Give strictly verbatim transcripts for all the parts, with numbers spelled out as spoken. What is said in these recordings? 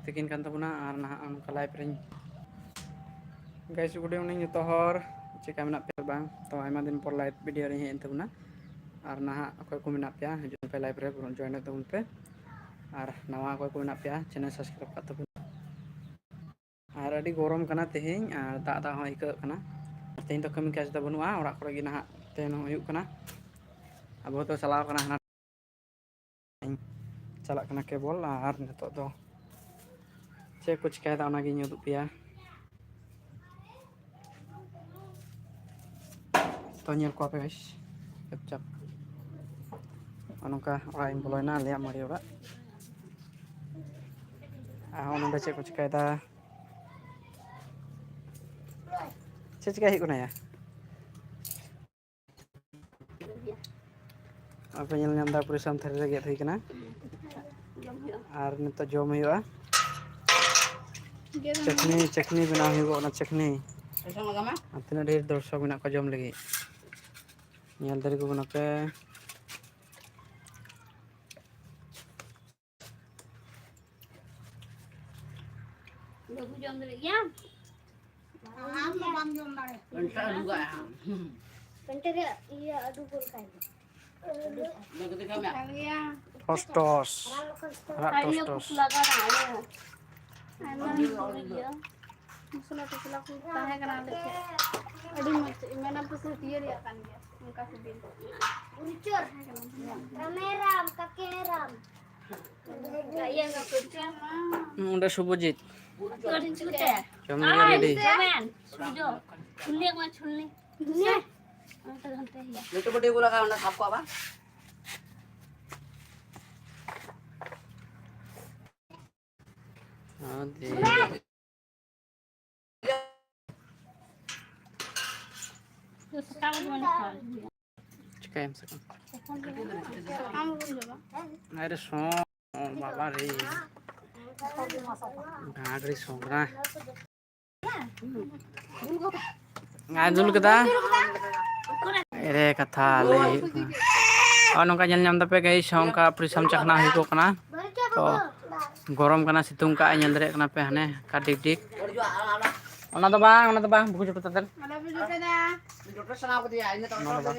ᱛᱤᱠᱤᱱ ᱠᱟᱱ ᱛᱟᱵᱚᱱᱟ ᱟᱨ ᱱᱟᱦᱟᱜ ᱱᱚᱝᱠᱟ live ᱨᱮᱧ, guys, good evening ᱡᱚᱛᱚ ᱦᱚᱲ᱾ ᱪᱮᱠᱟ ᱢᱮᱱᱟᱜ ᱯᱮᱭᱟ ᱵᱟᱝ? ᱛᱚ, ᱟᱭᱢᱟ ᱫᱤᱱ ᱯᱚᱨ live video ᱨᱮᱧ ᱦᱮᱡ ᱮᱱ ᱛᱟᱵᱚᱱᱟ᱾ ᱟᱨ ᱱᱟᱦᱟᱜ ᱚᱠᱚᱭ ᱠᱚ ᱢᱮᱱᱟᱜ ᱯᱮᱭᱟ, ᱦᱤᱡᱩᱜ ᱯᱮ live ᱨᱮ, join ᱚᱜ ᱛᱟᱵᱚᱱ ᱯᱮ᱾ ᱟᱨ ᱱᱟᱣᱟ ᱚᱠᱚᱭ ᱠᱚ ᱢᱮᱱᱟᱜ ᱯᱮᱭᱟ, channel subscribe ᱠᱟᱜ ᱛᱟᱵᱚᱱ᱾ ᱟᱨ ᱟᱹᱰᱤ ᱜᱚᱨᱚᱢ ᱠᱟᱱᱟ ᱛᱮᱦᱮᱧ, ᱟᱨ ᱫᱟᱜ ᱫᱟᱜ ᱦᱚᱸ ᱟᱹᱭᱠᱟᱹᱜ ᱠᱟᱱᱟ᱾ ᱛᱮᱦᱮᱧ ᱫᱚ ᱠᱟᱹᱢᱤ ᱠᱟᱡᱽ ᱫᱚ ᱵᱟᱹᱱᱩᱜᱼᱟ, ᱚᱲᱟᱜ ᱠᱚᱨᱮ ᱜᱮ ᱱᱟᱦᱟᱜ ᱛᱟᱦᱮᱱ ᱦᱚᱸ ᱦᱩᱭᱩᱜ ᱠᱟᱱᱟ᱾ ᱟᱵᱚ ᱫᱚ ᱪᱟᱞᱟᱣ ᱠᱟᱱᱟ ᱦᱟᱱᱟ ᱪᱟᱞᱟᱜ ᱠᱟᱱᱟ ᱠᱮᱵᱚᱞ᱾ ᱟᱨ ᱱᱤᱛᱚᱜ ᱫᱚ ᱪᱮᱫ ᱠᱚ ᱪᱤᱠᱟᱹᱭᱮᱫᱟ ᱚᱱᱟᱜᱤᱧ ᱩᱫᱩᱜ ᱯᱮᱭᱟ᱾ ᱛᱚ, ᱧᱮᱞ ᱠᱚᱣᱟ ᱯᱮ guys, ᱪᱟᱯ ᱪᱟᱯ᱾ ᱱᱚᱜᱼᱚ ᱱᱚᱝᱠᱟ ᱚᱲᱟᱜ ᱤᱧ ᱵᱚᱞᱚᱭᱮᱱᱟ, ᱟᱞᱮᱭᱟᱜ ᱢᱟᱨᱮ ᱚᱲᱟᱜ᱾ ᱟᱨ ᱦᱚᱸ ᱱᱚᱰᱮ ᱪᱮᱫ ᱠᱚ ᱪᱤᱠᱟᱹᱭᱮᱫᱟ? ᱪᱮᱫ ᱪᱤᱠᱟᱹᱭ ᱦᱩᱭᱩᱜ ᱠᱟᱱᱟ ᱭᱟ? ᱟᱯᱮ ᱧᱮᱞ ᱧᱟᱢ ᱮᱫᱟ, ᱯᱩᱨᱟᱹ ᱥᱟᱢ ᱛᱷᱟᱹᱨᱤ ᱨᱮ ᱜᱮᱫ ᱦᱩᱭ ᱠᱟᱱᱟ᱾ ᱟᱨ ᱱᱤᱛᱚᱜ ᱡᱚᱢ ᱦᱩᱭᱩᱜᱼᱟ᱾ ᱪᱟᱹᱴᱱᱤ, ᱪᱟᱹᱴᱱᱤ ᱵᱮᱱᱟᱣ ᱦᱩᱭᱩᱜᱼᱟ, ᱚᱱᱟ ᱪᱟᱹᱴᱱᱤ᱾ ᱟᱨ ᱛᱤᱱᱟᱹᱜ ᱰᱷᱮᱨ ᱫᱚᱨᱥᱚᱠ ᱢᱮᱱᱟᱜ ᱠᱚᱣᱟ ᱡᱚᱢ ᱞᱟᱹᱜᱤᱫ, ᱧᱮᱞ ᱫᱟᱲᱮ ᱠᱚ ᱠᱟᱱᱟ ᱯᱮ᱾ ᱵᱟᱹᱵᱩ ᱡᱚᱢ ᱫᱟᱲᱮᱭᱟᱜ ᱜᱮᱭᱟ? ᱟᱢ ᱫᱚ ᱵᱟᱢ ᱡᱚᱢ ᱫᱟᱲᱮᱭᱟᱜᱼᱟ᱾ ᱯᱮᱱᱴᱟ ᱟᱹᱰᱩ ᱜᱚᱫ ᱠᱟᱭ ᱢᱮ᱾ ᱴᱚᱥ ᱴᱚᱥ᱾ ᱟᱨᱟᱜ ᱴᱚᱥ ᱴᱚᱥ᱾ ᱟᱭᱢᱟ ᱫᱤᱱ ᱯᱚᱨᱮ ᱜᱮᱭᱟ᱾ ᱢᱚᱥᱞᱟ ᱴᱚᱥᱞᱟ ᱠᱚ ᱛᱟᱦᱮᱸ ᱠᱟᱱᱟ ᱟᱞᱮ ᱴᱷᱮᱱ᱾ ᱟᱹᱰᱤ ᱢᱚᱡᱽ, ᱢᱮᱱᱟ ᱯᱮ ᱥᱮ ᱛᱤᱭᱟᱹ ᱨᱮᱭᱟᱜ ᱠᱟᱱ ᱜᱮᱭᱟ᱾ ᱚᱱᱠᱟ ᱥᱤᱵᱤᱞ᱾ ᱨᱟᱢᱮ ᱨᱟᱢ, ᱠᱟᱠᱮ ᱨᱟᱢ᱾ ᱚᱸᱰᱮ ᱥᱩᱵᱷᱚᱡᱤᱛ᱾ ᱡᱚᱢ ᱞᱟᱹᱜᱤᱫ ᱨᱮᱰᱤ᱾ ᱞᱟᱹᱴᱩ ᱵᱟᱹᱴᱤ ᱠᱚ ᱞᱟᱜᱟᱣ, ᱚᱸᱰᱮ ᱥᱟᱵ ᱠᱚᱜᱼᱟ ᱵᱟᱝ? ᱪᱤᱠᱟᱹᱭᱟᱢ ᱥᱮ? ᱟᱨᱮ ᱥᱚ, ᱵᱟᱵᱟ ᱨᱮ᱾ ᱜᱟᱸᱰᱨᱤ ᱥᱚᱸᱜᱽᱨᱟ᱾ ᱟᱸᱡᱚᱢ ᱠᱮᱫᱟ? ᱮᱲᱮ ᱠᱟᱛᱷᱟ ᱞᱟᱹᱭ ᱦᱩᱭᱩᱜ ᱠᱟᱱᱟ᱾ ᱱᱚᱜᱼᱚ ᱱᱚᱝᱠᱟ ᱧᱮᱞ ᱧᱟᱢ ᱫᱟᱯᱮ guys, ᱚᱱᱠᱟ ᱯᱨᱤᱥᱟᱢ ᱪᱟᱠᱷᱱᱟ ᱦᱩᱭ ᱠᱚᱜ ᱠᱟᱱᱟ᱾ ᱛᱚ ᱜᱚᱨᱚᱢ ᱠᱟᱱᱟ, ᱥᱤᱛᱩᱝ ᱠᱟᱜᱼᱟᱭ, ᱧᱮᱞ ᱫᱟᱲᱮᱭᱟᱜ ᱠᱟᱱᱟ ᱯᱮ ᱦᱟᱱᱮ ᱚᱠᱟ ᱰᱤᱜᱽ ᱰᱤᱜᱽ᱾ ᱚᱱᱟ ᱫᱚ ᱵᱟᱝ, ᱚᱱᱟ ᱫᱚ ᱵᱟᱝ, ᱵᱟᱠᱚ ᱡᱚᱴᱮᱫᱟ᱾ ᱚᱱᱟ ᱫᱚ ᱵᱟᱝ᱾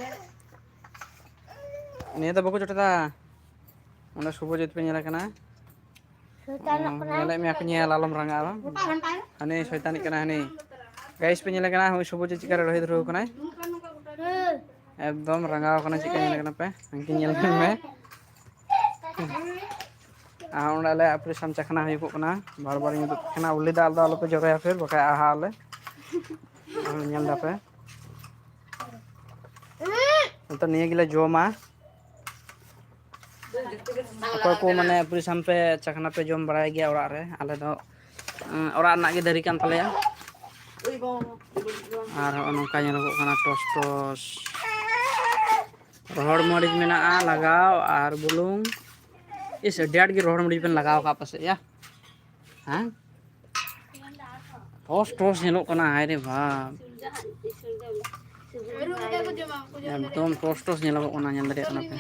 ᱱᱤᱭᱟᱹ ᱫᱚ ᱵᱟᱠᱚ ᱡᱚᱴᱮᱫᱟ᱾ ᱚᱸᱰᱮ ᱥᱩᱵᱷᱚᱡᱤᱛ ᱯᱮ ᱧᱮᱞᱮ ᱠᱟᱱᱟ᱾ ᱧᱮᱞᱮᱫ ᱢᱮᱭᱟ ᱠᱚ, ᱧᱮᱞ ᱟᱞᱚᱢ ᱨᱟᱸᱜᱟᱜᱼᱟ ᱵᱟᱝ᱾ ᱦᱟᱹᱱᱤ ᱥᱚᱭᱛᱟᱱᱤᱜ ᱠᱟᱱᱟ ᱦᱟᱹᱱᱤ᱾ ᱜᱟᱭᱤᱥ ᱯᱮ ᱧᱮᱞᱮ ᱠᱟᱱᱟ, ᱦᱳᱭ ᱥᱩᱵᱷᱚᱡᱤᱛ ᱪᱤᱠᱟ ᱨᱮ ᱞᱟᱹᱲᱦᱟᱹᱭ ᱫᱷᱩᱨᱟᱹᱣ ᱠᱟᱱᱟᱭ᱾ ᱮᱠᱫᱚᱢ ᱨᱟᱸᱜᱟᱣ ᱠᱟᱱᱟ, ᱪᱮᱫ ᱞᱮᱠᱟ ᱧᱮᱞᱮ ᱠᱟᱱᱟ ᱯᱮ, ᱦᱟᱱᱠᱤᱱ ᱧᱮᱞ ᱠᱤᱱ ᱢᱮ᱾ ᱟᱨ ᱚᱸᱰᱮ ᱟᱞᱮ ᱟᱹᱯᱨᱤ ᱥᱟᱢ ᱪᱟᱠᱷᱱᱟ ᱦᱩᱭᱩᱜ ᱠᱟᱱᱟ, ᱵᱟᱨ ᱵᱟᱨ ᱤᱧ ᱩᱫᱩᱜ ᱠᱟᱱᱟ, ᱩᱞᱤ ᱫᱟᱜ ᱫᱚ ᱟᱞᱚᱯᱮ ᱡᱚᱨᱚᱭᱟ ᱯᱷᱤᱨ, ᱵᱟᱠᱷᱟᱡ ᱟᱦᱟ ᱟᱞᱮ᱾ ᱟᱨ ᱧᱮᱞ ᱫᱟᱯᱮ, ᱱᱤᱛᱚᱜ ᱱᱤᱭᱟᱹ ᱜᱮᱞᱮ ᱡᱚᱢᱟ᱾ ᱚᱠᱚᱭ ᱠᱚ ᱢᱟᱱᱮ ᱟᱹᱯᱨᱤ ᱥᱟᱢ ᱯᱮ ᱪᱟᱠᱷᱱᱟ ᱯᱮ ᱡᱚᱢ ᱵᱟᱲᱟᱭ ᱜᱮᱭᱟ ᱚᱲᱟᱜ ᱨᱮ, ᱟᱞᱮ ᱫᱚ ᱚᱲᱟᱜ ᱨᱮᱱᱟᱜ ᱜᱮ ᱫᱟᱨᱮ ᱠᱟᱱ ᱛᱟᱞᱮᱭᱟ᱾ ᱟᱨ ᱦᱚᱸᱜᱼᱚ ᱱᱚᱝᱠᱟ ᱧᱮᱞᱚᱜᱚᱜ ᱠᱟᱱᱟ ᱴᱚᱥ ᱴᱚᱥ᱾ ᱨᱚᱦᱚᱲ ᱢᱟᱹᱨᱤᱪ ᱢᱮᱱᱟᱜᱼᱟ ᱞᱟᱜᱟᱣ ᱟᱨ ᱵᱩᱞᱩᱝ᱾ ᱤᱥ, ᱟᱹᱰᱤ ᱟᱸᱴ ᱜᱮ ᱨᱚᱦᱚᱲ ᱢᱟᱹᱨᱤᱪ ᱵᱮᱱ ᱞᱟᱜᱟᱣ ᱟᱠᱟᱫ ᱯᱟᱥᱮᱡ ᱭᱟ? ᱦᱮᱸ? ᱴᱚᱥ ᱴᱚᱥ ᱧᱮᱞᱚᱜ ᱠᱟᱱᱟ, ᱦᱟᱭ ᱨᱮ ᱵᱟᱯ᱾ ᱮᱠᱫᱚᱢ ᱴᱚᱥ ᱴᱚᱥ ᱧᱮᱞᱚᱜᱚᱜ ᱠᱟᱱᱟ, ᱧᱮᱞ ᱫᱟᱲᱮᱭᱟᱜ ᱠᱟᱱᱟ ᱯᱮ᱾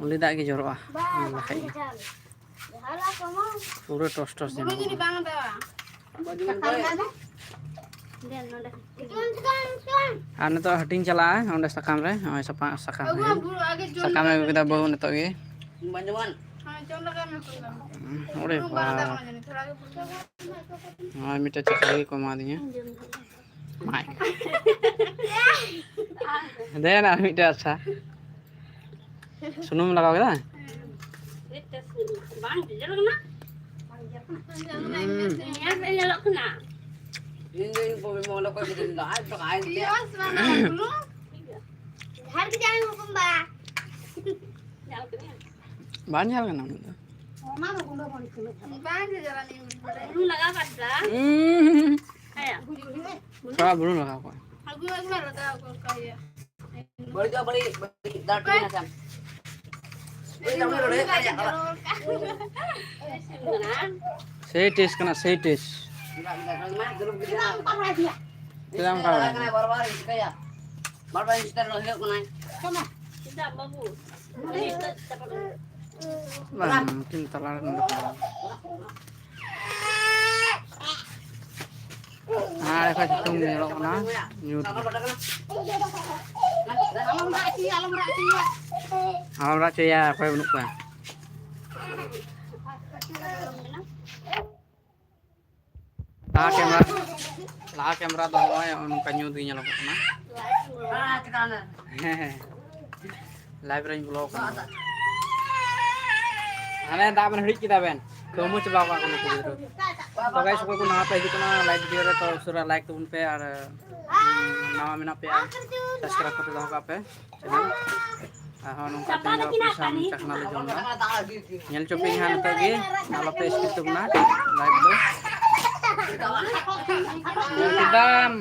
ᱩᱞᱤ ᱫᱟᱜ ᱜᱮ ᱡᱚᱨᱚᱜᱼᱟ, ᱧᱮᱞ ᱞᱮᱠᱷᱟᱡ ᱜᱮ᱾ ᱯᱩᱨᱟᱹ ᱴᱚᱥ ᱴᱚᱥ ᱧᱮᱞᱚᱜᱚᱜ ᱠᱟᱱᱟ᱾ ᱟᱨ ᱱᱤᱛᱚᱜ ᱦᱟᱹᱴᱤᱧ ᱪᱟᱞᱟᱜᱼᱟ ᱚᱸᱰᱮ ᱥᱟᱠᱟᱢ ᱨᱮ, ᱱᱚᱜᱼᱚᱭ ᱥᱟᱯᱟ-, ᱥᱟᱠᱟᱢ ᱦᱮᱡ ᱮᱱ᱾ ᱥᱟᱠᱟᱢᱮ ᱟᱹᱜᱩ ᱠᱮᱫᱟ ᱵᱟᱹᱦᱩ ᱱᱤᱛᱚᱜ ᱜᱮ᱾ ᱚᱲᱮ ᱵᱟᱵᱟ᱾ ᱱᱚᱜᱼᱚᱭ ᱢᱤᱫᱴᱮᱡ ᱪᱟᱠᱷᱟ ᱜᱮ ᱠᱚ ᱮᱢᱟ ᱫᱤᱧᱟ᱾ ᱢᱟᱭ᱾ ᱫᱮᱱ ᱟᱨ ᱢᱤᱫᱴᱮᱡ ᱟᱪᱪᱷᱟ᱾ ᱥᱩᱱᱩᱢ ᱞᱟᱜᱟᱣ ᱠᱮᱫᱟ? ᱵᱟᱝ ᱡᱚᱡᱚ ᱠᱟᱱᱟ᱾ ᱦᱩᱸ᱾ ᱧᱮᱞ ᱛᱮ ᱧᱮᱞᱚᱜ ᱠᱟᱱᱟ᱾ ᱤᱧ ᱫᱚ ᱤᱧ ᱯᱚᱵᱤ ᱢᱚᱞᱚ ᱠᱚ ᱡᱩᱫᱤ ᱫᱚ ᱟᱡ ᱫᱚ ᱟᱡ ᱛᱮ᱾ ᱡᱷᱟᱲ ᱜᱮ ᱡᱟᱝ ᱦᱚᱯᱚᱱ ᱵᱟ᱾ ᱵᱟᱝ ᱧᱮᱞ ᱠᱟᱱᱟ ᱩᱱᱟᱹᱜ ᱫᱚ᱾ ᱵᱟᱝ ᱡᱚᱡᱚ ᱠᱟᱱᱟ᱾ ᱵᱩᱞᱩᱝ ᱞᱟᱜᱟᱣ ᱠᱟᱫᱟ᱾ ᱦᱩᱸ᱾ ᱦᱮᱸ᱾ ᱛᱷᱚᱲᱟ ᱵᱩᱞᱩᱝ ᱞᱟᱜᱟᱣ ᱠᱚᱜᱼᱟ᱾ ᱟᱹᱜᱩ ᱟᱹᱜᱩ ᱢᱟ ᱞᱟᱜᱟᱣ ᱠᱚ ᱠᱟᱱ ᱜᱮᱭᱟ᱾ ᱵᱟᱹᱲᱤᱡ ᱫᱚ ᱵᱟᱹᱲᱤᱡ, ᱵᱟᱹᱲᱤᱡ ᱫᱟᱜ ᱴᱷᱤᱠ ᱢᱮᱱᱟᱜ ᱛᱟᱢ᱾ ᱥᱮᱭ ᱴᱮᱥᱴ ᱠᱟᱱᱟ, ᱥᱮᱭ ᱴᱮᱥᱴ᱾ ᱪᱮᱫᱟᱜ ᱮᱢ ᱠᱷᱟᱨᱟᱯ ᱠᱟᱱᱟ? ᱵᱟᱨ ᱵᱟᱨ ᱪᱤᱠᱟᱹᱭᱟ? ᱵᱟᱨ ᱵᱟᱨ ᱤᱱᱥᱴᱟ ᱨᱮ ᱦᱩᱭᱩᱜ ᱠᱟᱱᱟᱭ᱾ ᱪᱮᱫᱟᱜ ᱵᱟᱹᱵᱩ? ᱩᱱᱤ ᱫᱚ ᱪᱟᱯᱟ ᱠᱟᱱᱟ᱾ ᱵᱟᱝ, ᱩᱱᱠᱤᱱ ᱛᱟᱞᱟ ᱨᱮ ᱱᱚᱰᱮ ᱠᱷᱚᱱ᱾ ᱟᱨ ᱮᱠᱷᱚᱱ ᱥᱤᱛᱩᱝ ᱧᱮᱞᱚᱜ ᱠᱟᱱᱟ, ᱧᱩᱛ᱾ ᱟᱞᱚᱢ ᱨᱟᱜ ᱦᱚᱪᱚᱭᱟ, ᱚᱠᱚᱭ ᱵᱟᱹᱱᱩᱜ ᱠᱚᱣᱟ᱾ ᱞᱟᱦᱟ ᱠᱮᱢᱨᱟ, ᱞᱟᱦᱟ ᱠᱮᱢᱨᱟ ᱫᱚ ᱱᱚᱜᱼᱚᱭ ᱱᱚᱝᱠᱟ ᱧᱩᱛ ᱜᱮ ᱧᱮᱞᱚᱜ ᱠᱟᱱᱟ᱾ ᱦᱮᱸ, ᱦᱮᱸ᱾ ᱞᱟᱭᱤᱵᱷ ᱨᱮᱧ ᱵᱚᱞᱚ ᱠᱟᱱᱟ᱾ ᱦᱟᱱᱮ ᱫᱟᱜ ᱵᱮᱱ ᱦᱤᱲᱤᱡ ᱠᱮᱫᱟ ᱵᱮᱱ᱾ ᱠᱟᱹᱣᱢᱟᱹ ᱪᱟᱵᱟ ᱠᱚᱜᱼᱟ ᱠᱚ ᱱᱩᱠᱩ ᱜᱤᱫᱽᱨᱟᱹ᱾ ᱛᱚ ᱜᱟᱭᱥ, ᱚᱠᱚᱭ ᱠᱚ ᱱᱟᱣᱟ ᱯᱮ ᱦᱤᱡᱩᱜ ᱠᱟᱱᱟ ᱞᱟᱭᱤᱵᱷ ᱵᱷᱤᱰᱤᱭᱳ ᱨᱮ, ᱛᱚ ᱩᱥᱟᱹᱨᱟ ᱞᱟᱭᱤᱠ ᱛᱟᱵᱚᱱ ᱯᱮ, ᱟᱨ, ᱩᱸ, ᱱᱟᱣᱟ ᱢᱮᱱᱟᱜ ᱯᱮᱭᱟ, ᱥᱟᱵᱥᱠᱨᱟᱭᱤᱵ ᱠᱟᱛᱮ ᱫᱚᱦᱚ ᱠᱟᱜ ᱯᱮ ᱪᱮᱱᱮᱞ᱾ ᱟᱨᱦᱚᱸ ᱱᱚᱝᱠᱟ ᱛᱮᱦᱮᱧ ᱫᱚ ᱯᱚᱭᱥᱟ ᱪᱟᱠᱷᱱᱟ ᱞᱮ ᱡᱚᱢ ᱮᱫᱟ᱾ ᱧᱮᱞ ᱦᱚᱪᱚ ᱯᱮ ᱦᱟᱸᱜ ᱱᱤᱛᱚᱜ ᱜᱮ, ᱟᱞᱚ ᱯᱮ ᱥᱠᱤᱯ ᱛᱟᱵᱚᱱᱟ ᱞᱟᱭᱤᱵᱷ ᱫᱚ᱾ ᱧᱮᱞ ᱠᱮᱫᱟᱢ?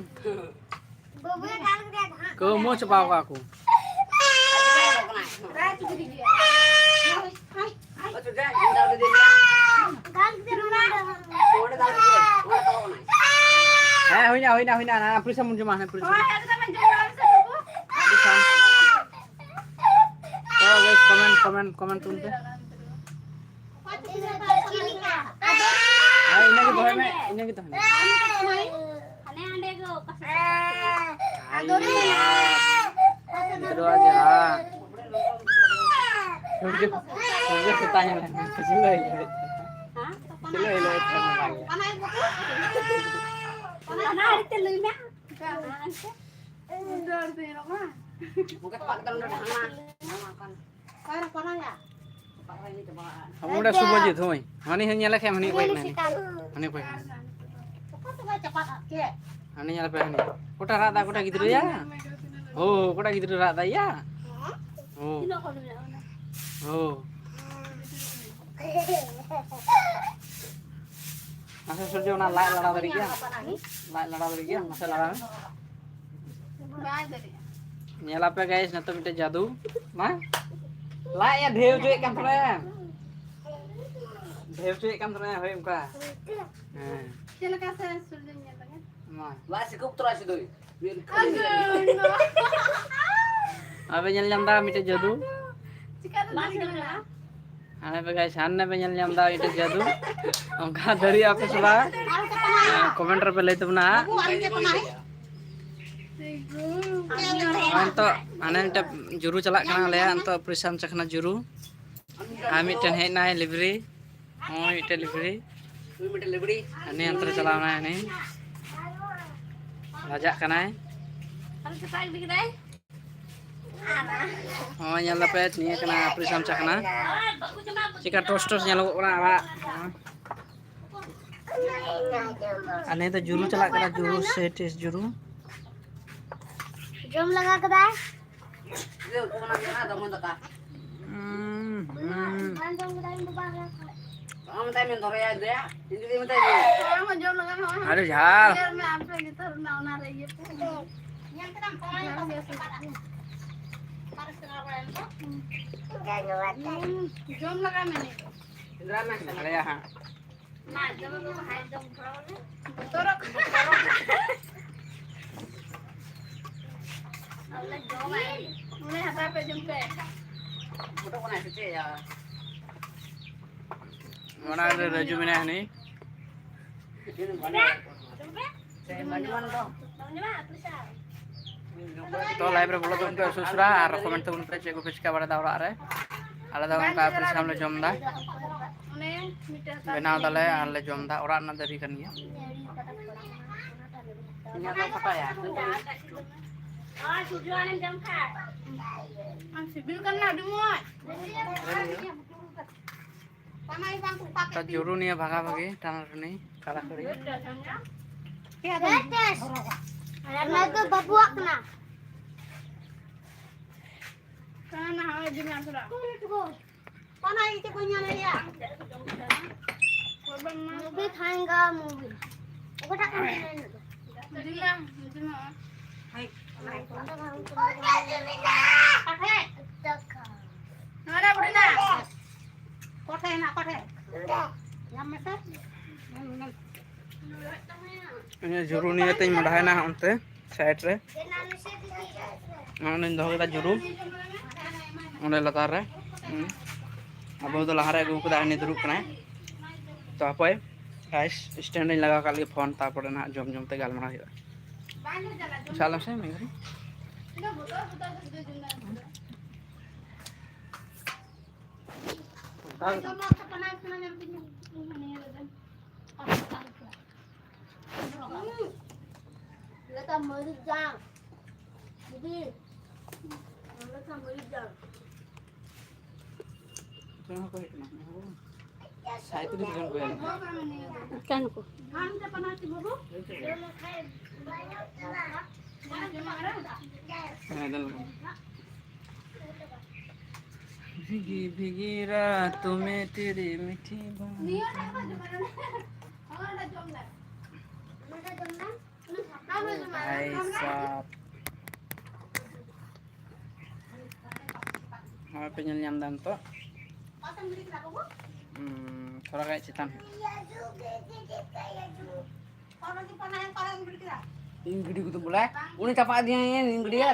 ᱠᱟᱹᱣᱢᱟᱹ ᱪᱟᱵᱟᱣ ᱠᱟᱜᱼᱟ ᱠᱚ᱾ ᱦᱮᱸ, ᱦᱩᱭᱱᱟ, ᱦᱩᱭᱱᱟ, ᱦᱩᱭᱱᱟ᱾ ᱦᱟᱱᱟ ᱯᱩᱨᱤᱥᱟ ᱢᱩᱱ ᱡᱚᱢᱟ, ᱦᱟᱱᱟ ᱯᱩᱨᱤᱥᱟ᱾ ᱛᱚ, guys, comment, comment, comment ᱛᱩᱞ ᱯᱮ᱾ ᱦᱮᱸ, ᱤᱱᱟᱹᱜᱮ ᱫᱚᱦᱚᱭ ᱢᱮ, ᱤᱱᱟᱹᱜᱮ ᱫᱚᱦᱚᱭ ᱢᱮ᱾ ᱦᱟᱱᱮ ᱦᱟᱸᱰᱮ ᱜᱮ ᱚᱠᱟ ᱥᱮᱫ? ᱟᱭᱳ, ᱜᱤᱫᱽᱨᱟᱹ ᱟᱜ ᱡᱟᱦᱟᱸ ᱥᱩᱨᱡᱚ, ᱥᱩᱨᱡᱚ ᱥᱮᱛᱟ ᱧᱮᱞ ᱢᱮ, ᱪᱤᱞᱤ ᱦᱤᱞᱳᱜ ᱦᱮᱡ ᱠᱟᱱᱟ? ᱦᱮᱸ? ᱪᱤᱞᱤ ᱦᱤᱞᱳᱜ ᱦᱮᱡ ᱠᱟᱱᱟ? ᱦᱟᱱᱟ ᱟᱲᱮ ᱛᱮ ᱞᱟᱹᱭ ᱢᱮ᱾ ᱚᱱᱠᱟ ᱛᱚᱯᱟᱜ ᱠᱟᱛᱮ ᱱᱚᱰᱮ ᱰᱷᱟᱝᱟ᱾ ᱚᱠᱟᱨᱮ ᱯᱟᱨᱟᱭᱟ? ᱟᱵᱚ ᱚᱸᱰᱮ ᱥᱩᱵᱷᱚᱡᱤᱛ, ᱦᱳᱭ᱾ ᱦᱟᱹᱱᱤ ᱦᱚᱸ ᱧᱮᱞᱮ ᱠᱷᱟᱡ, ᱦᱟᱹᱱᱤ ᱚᱠᱚᱭ ᱠᱟᱱᱟᱭ? ᱦᱟᱹᱱᱤ ᱚᱠᱚᱭ ᱠᱟᱱᱟᱭ? ᱚᱠᱟ ᱛᱮ ᱵᱟᱭ ᱪᱟᱯᱟᱫ ᱟᱫ ᱠᱮᱫ? ᱦᱟᱹᱱᱤ ᱧᱮᱞ ᱯᱮ, ᱦᱟᱹᱱᱤ᱾ ᱚᱠᱚᱭᱴᱟᱜ ᱨᱟᱜ ᱫᱟ, ᱚᱠᱚᱭᱴᱟᱜ ᱜᱤᱫᱽᱨᱟᱹᱭᱟ? ᱳ, ᱚᱠᱚᱭᱴᱟᱜ ᱜᱤᱫᱽᱨᱟᱹ ᱨᱟᱜ ᱫᱟ, ᱭᱟ? ᱳ᱾ ᱛᱤᱱᱟᱹᱜ ᱦᱚᱲ ᱢᱮᱱᱟᱜ ᱵᱚᱱᱟ? ᱳ᱾ ᱢᱟᱥᱮ ᱥᱩᱨᱡᱚ, ᱚᱱᱟ ᱞᱟᱡ ᱞᱟᱲᱟ ᱫᱟᱲᱮ ᱜᱮᱭᱟ? ᱞᱟᱡ ᱞᱟᱲᱟ ᱫᱟᱲᱮ ᱜᱮᱭᱟ? ᱢᱟᱥᱮ ᱞᱟᱲᱟ ᱢᱮ᱾ ᱵᱟᱭ ᱫᱟᱲᱮᱭᱟᱜᱼᱟ᱾ ᱧᱮᱞᱟᱯᱮ guys, ᱱᱤᱛᱚᱜ ᱢᱤᱫᱴᱮᱡ ᱡᱟᱫᱩ᱾ ᱢᱟ᱾ ᱞᱟᱡ ᱮ ᱰᱷᱮᱣ ᱦᱚᱪᱚᱭᱮᱫ ᱠᱟᱱ ᱛᱟᱦᱮᱱᱟ᱾ ᱰᱷᱮᱣ ᱦᱚᱪᱚᱭᱮᱫ ᱠᱟᱱ ᱛᱟᱦᱮᱱᱟ, ᱦᱳᱭ ᱚᱱᱠᱟ᱾ ᱦᱮᱸ᱾ ᱪᱮᱫ ᱞᱮᱠᱟ ᱥᱮ ᱥᱩᱨᱡᱚᱧ ᱧᱮᱞ ᱞᱮᱜᱮ? ᱢᱟ᱾ ᱞᱟᱡ ᱥᱤᱠᱩᱵ ᱛᱚᱨᱟ ᱥᱤᱫᱩᱭ᱾ ᱟᱫᱚ, ᱱᱚᱣᱟ᱾ ᱟᱯᱮ ᱧᱮᱞ ᱧᱟᱢ ᱫᱟ ᱢᱤᱫᱴᱮᱡ ᱡᱟᱫᱩ? ᱪᱤᱠᱟ ᱛᱮ ᱵᱟᱝ ᱫᱟᱲᱮᱭᱟᱜᱼᱟ? ᱦᱟᱱᱮ ᱯᱮ ᱜᱟᱭ ᱥᱟᱢᱱᱮ ᱯᱮ ᱧᱮᱞ ᱧᱟᱢ ᱮᱫᱟ ᱤᱴᱟᱹ ᱡᱟᱫᱩ᱾ ᱚᱱᱠᱟ ᱫᱟᱲᱮᱭᱟᱜ ᱟᱯᱮ ᱥᱮ ᱵᱟᱝ? ᱠᱚᱢᱮᱱᱴ ᱨᱮᱯᱮ ᱞᱟᱹᱭ ᱛᱟᱵᱚᱱᱟ ᱦᱟᱸᱜ᱾ ᱱᱚᱜᱼᱚᱭ ᱱᱤᱛᱚᱜ ᱦᱟᱱᱮ ᱢᱤᱫᱴᱮᱱ ᱡᱩᱨᱩ ᱪᱟᱞᱟᱜ ᱠᱟᱱᱟ ᱟᱞᱮᱭᱟᱜ ᱱᱤᱛᱚᱜ ᱯᱨᱤᱥᱟᱢ ᱪᱟᱠᱷᱱᱟ ᱡᱩᱨᱩ᱾ ᱟᱨ ᱢᱤᱫᱴᱮᱱ ᱦᱮᱡ ᱮᱱᱟᱭ ᱞᱤᱵᱽᱨᱤ᱾ ᱱᱚᱜᱼᱚᱭ ᱢᱤᱫᱴᱮᱱ ᱞᱤᱵᱽᱨᱤ᱾ ᱦᱟᱱᱮ ᱦᱟᱱᱛᱮ ᱨᱮ ᱪᱟᱞᱟᱣ ᱮᱱᱟᱭ ᱦᱟᱱᱮ᱾ ᱞᱟᱡᱟᱜ ᱠᱟᱱᱟᱭ᱾ ᱱᱚᱜᱼᱚᱭ ᱧᱮᱞ ᱫᱟᱯᱮ, ᱱᱤᱭᱟᱹ ᱠᱟᱱᱟ ᱯᱨᱤᱥᱟᱢ ᱪᱟᱠᱷᱱᱟ᱾ ᱪᱮᱠᱟ ᱴᱚᱥ ᱴᱚᱥ ᱧᱮᱞᱚᱜᱚᱜ ᱠᱟᱱᱟ ᱟᱲᱟᱜ᱾ ᱟᱨ ᱱᱤᱭᱟᱹ ᱫᱚ ᱡᱩᱨᱩ ᱪᱟᱞᱟᱜ ᱠᱟᱱᱟ, ᱡᱩᱨᱩ ᱥᱮ ᱴᱮᱥ ᱡᱩᱨᱩ᱾ ᱡᱚᱢ ᱞᱟᱜᱟ ᱠᱮᱫᱟᱭ᱾ ᱩᱸ, ᱦᱩᱸ᱾ ᱵᱟᱝ ᱡᱚᱢ ᱠᱮᱫᱟᱭ, ᱤᱧ ᱫᱚ ᱵᱟᱝ ᱞᱟᱜᱟ ᱠᱮᱫᱟᱭ᱾ ᱟᱢ ᱢᱮᱛᱟᱭ ᱢᱮ, ᱫᱚᱦᱚᱭᱟ, ᱫᱮᱭᱟ᱾ ᱤᱧ ᱡᱩᱫᱤ ᱢᱮᱛᱟᱭ ᱜᱮ᱾ ᱟᱢ ᱦᱚᱸ ᱡᱚᱢ ᱞᱟᱜᱟ ᱢᱮ, ᱱᱚᱜᱼᱚᱭ ᱦᱟᱸᱜ᱾ ᱟᱹᱰᱤ ᱡᱷᱟᱞ᱾ ᱧᱮᱞ ᱢᱮ, ᱟᱢ ᱴᱷᱮᱱ ᱜᱮ ᱛᱟᱦᱮᱸ ᱞᱮᱱᱟ, ᱚᱱᱟ ᱨᱮ ᱤᱭᱟᱹ ᱠᱚ᱾ ᱧᱮᱞ ᱠᱮᱫᱟᱢ, ᱠᱚᱲᱟ ᱜᱤᱫᱽᱨᱟᱹ ᱠᱚ ᱥᱮ ᱵᱟᱝ? ᱦᱩᱸ, ᱡᱚᱢ ᱞᱟᱜᱟ ᱢᱮ ᱱᱤᱛ᱾ ᱫᱟᱲᱮᱭᱟᱜᱼᱟ ᱦᱟᱸᱜ᱾ ᱢᱟ, ᱡᱚᱢ ᱫᱚ ᱵᱟᱝ, ᱡᱚᱢ ᱛᱷᱚᱲᱟ ᱵᱚᱞᱮ᱾ ᱵᱚᱛᱚᱨᱚᱜ ᱠᱟᱱᱟ᱾ ᱟᱞᱮ ᱡᱚᱢᱟ᱾ ᱩᱱᱤ ᱦᱟᱛᱟᱣ ᱯᱮ, ᱡᱚᱢ ᱯᱮ᱾ ᱯᱷᱳᱴᱳ ᱠᱟᱱᱟᱭ ᱥᱮ ᱪᱮᱫ ᱭᱟ? ᱚᱱᱟ ᱨᱮ ᱨᱟᱹᱡᱩ ᱢᱮᱱᱟᱭᱟ ᱦᱟᱹᱱᱤ᱾ ᱛᱚ, ᱞᱟᱭᱤᱵᱷ ᱨᱮ ᱵᱚᱞᱚ ᱛᱟᱵᱚᱱ ᱯᱮ ᱩᱥᱟᱹᱨᱟ ᱟᱨ ᱠᱚᱢᱮᱱᱴ ᱛᱟᱵᱚᱱ ᱯᱮ ᱪᱮᱫ ᱠᱚᱯᱮ ᱪᱤᱠᱟ ᱵᱟᱲᱟᱭᱮᱫᱟ ᱚᱲᱟᱜ ᱨᱮ᱾ ᱟᱞᱮ ᱫᱚ ᱚᱱᱠᱟ ᱟᱹᱛᱩ ᱫᱤᱥᱚᱢ ᱞᱮ ᱡᱚᱢ ᱮᱫᱟ, ᱵᱮᱱᱟᱣ ᱫᱟᱞᱮ ᱟᱨ ᱞᱮ ᱡᱚᱢ ᱮᱫᱟ᱾ ᱚᱲᱟᱜ ᱨᱮᱱᱟᱜ ᱫᱟᱨᱮ ᱠᱟᱱ ᱜᱮᱭᱟ᱾ ᱥᱤᱵᱤᱞ ᱠᱟᱱᱟ ᱟᱹᱰᱤ ᱢᱚᱡᱽ᱾ ᱛᱟ ᱡᱩᱨᱩ ᱱᱤᱭᱟᱹ ᱵᱷᱟᱜᱟ ᱵᱷᱟᱜᱤ ᱴᱟᱱᱟ ᱴᱟᱱᱤ ᱠᱟᱲᱟ ᱠᱟᱲᱤ᱾ ᱟᱨ ᱱᱚᱣᱟ ᱫᱚ ᱵᱟᱹᱵᱩᱣᱟᱜ ᱠᱟᱱᱟ᱾ ᱠᱟᱱᱟ, ᱦᱳᱭ, ᱫᱤᱱ ᱟᱥᱲᱟ᱾ ᱚᱱᱟ ᱤᱭᱟᱹ ᱛᱮ ᱵᱟᱹᱧ ᱧᱮᱞ ᱮᱭᱟ᱾ ᱢᱩᱵᱷᱤ ᱠᱷᱟᱱ ᱜᱟ ᱢᱩᱵᱷᱤ᱾ ᱚᱠᱟᱴᱟᱜ ᱠᱟᱱ ᱛᱤᱧᱟ ᱤᱧ ᱫᱚ? ᱫᱤᱱ ᱞᱟᱝ, ᱫᱤᱱ ᱞᱟᱝ᱾ ᱱᱚᱰᱮ ᱵᱩᱰᱷᱤ ᱫᱟ᱾ ᱠᱚᱴᱷᱮ ᱦᱮᱱᱟᱜ, ᱠᱚᱴᱷᱮ᱾ ᱧᱟᱢ ᱢᱮᱥᱮ᱾ ᱤᱧᱟᱹᱜ ᱡᱷᱩᱨᱩ ᱱᱤᱭᱟᱹ ᱛᱤᱧ ᱢᱚᱰᱟᱭᱮᱱᱟ ᱚᱱᱛᱮ ᱥᱟᱭᱤᱰ ᱨᱮ᱾ ᱚᱸᱰᱮᱧ ᱫᱚᱦᱚ ᱠᱮᱫᱟ ᱡᱷᱩᱨᱩ᱾ ᱚᱸᱰᱮ ᱞᱟᱛᱟᱨ ᱨᱮ᱾ ᱦᱩᱸ᱾ ᱟᱵᱚ ᱫᱚ ᱞᱟᱦᱟᱨᱮ ᱟᱹᱜᱩ ᱠᱟᱫᱟ, ᱦᱟᱹᱱᱤ ᱫᱩᱲᱩᱵ ᱠᱟᱱᱟᱭ᱾ ᱛᱚ ᱦᱟᱯᱳᱭ ᱜᱟᱭᱥ, ᱥᱴᱮᱱᱰ ᱨᱤᱧ ᱞᱟᱜᱟᱣ ᱠᱟᱜ ᱞᱮᱜᱮ ᱯᱷᱳᱱ, ᱛᱟᱨᱯᱚᱨᱮ ᱱᱟᱦᱟᱜ ᱡᱚᱢ ᱡᱚᱢ ᱛᱮ ᱜᱟᱞᱢᱟᱨᱟᱣ ᱦᱩᱭᱩᱜᱼᱟ᱾ ᱥᱟᱞᱟᱢ ᱥᱮ ᱢᱤᱫ ᱜᱷᱟᱹᱲᱤ᱾ ᱞᱮᱠᱟ ᱢᱟᱹᱨᱤᱪ ᱡᱟᱝ᱾ ᱫᱤᱫᱤ, ᱞᱮᱠᱟ ᱢᱟᱹᱨᱤᱪ ᱡᱟᱝ᱾ ᱥᱟᱭ ᱛᱤᱨᱤᱥ ᱡᱚᱱ ᱠᱚ ᱦᱮᱡ ᱞᱮᱱᱟ᱾ ᱚᱠᱟ ᱱᱩᱠᱩ? ᱦᱮᱸ, ᱫᱮᱞᱟ᱾ ᱵᱷᱤᱜᱤ ᱵᱷᱤᱜᱤ ᱨᱟᱛ ᱢᱮ ᱛᱮᱨᱮ ᱢᱤᱴᱷᱤ ᱵᱟᱛ᱾ ᱵᱷᱟᱭ ᱥᱟᱵ᱾ ᱱᱚᱜᱼᱚᱭ ᱯᱮ ᱧᱮᱞ ᱧᱟᱢ ᱮᱫᱟ ᱱᱤᱛᱚᱜ᱾ ᱦᱩᱸ, ᱛᱷᱚᱲᱟ ᱜᱟᱱ ᱪᱮᱛᱟᱱ᱾ ᱤᱧ ᱜᱤᱰᱤ ᱠᱚᱫᱚ ᱵᱚᱞᱮ, ᱩᱱᱤ ᱪᱟᱯᱟ ᱤᱫᱤᱭᱟᱭ, ᱤᱧ ᱜᱤᱰᱤᱭᱟ᱾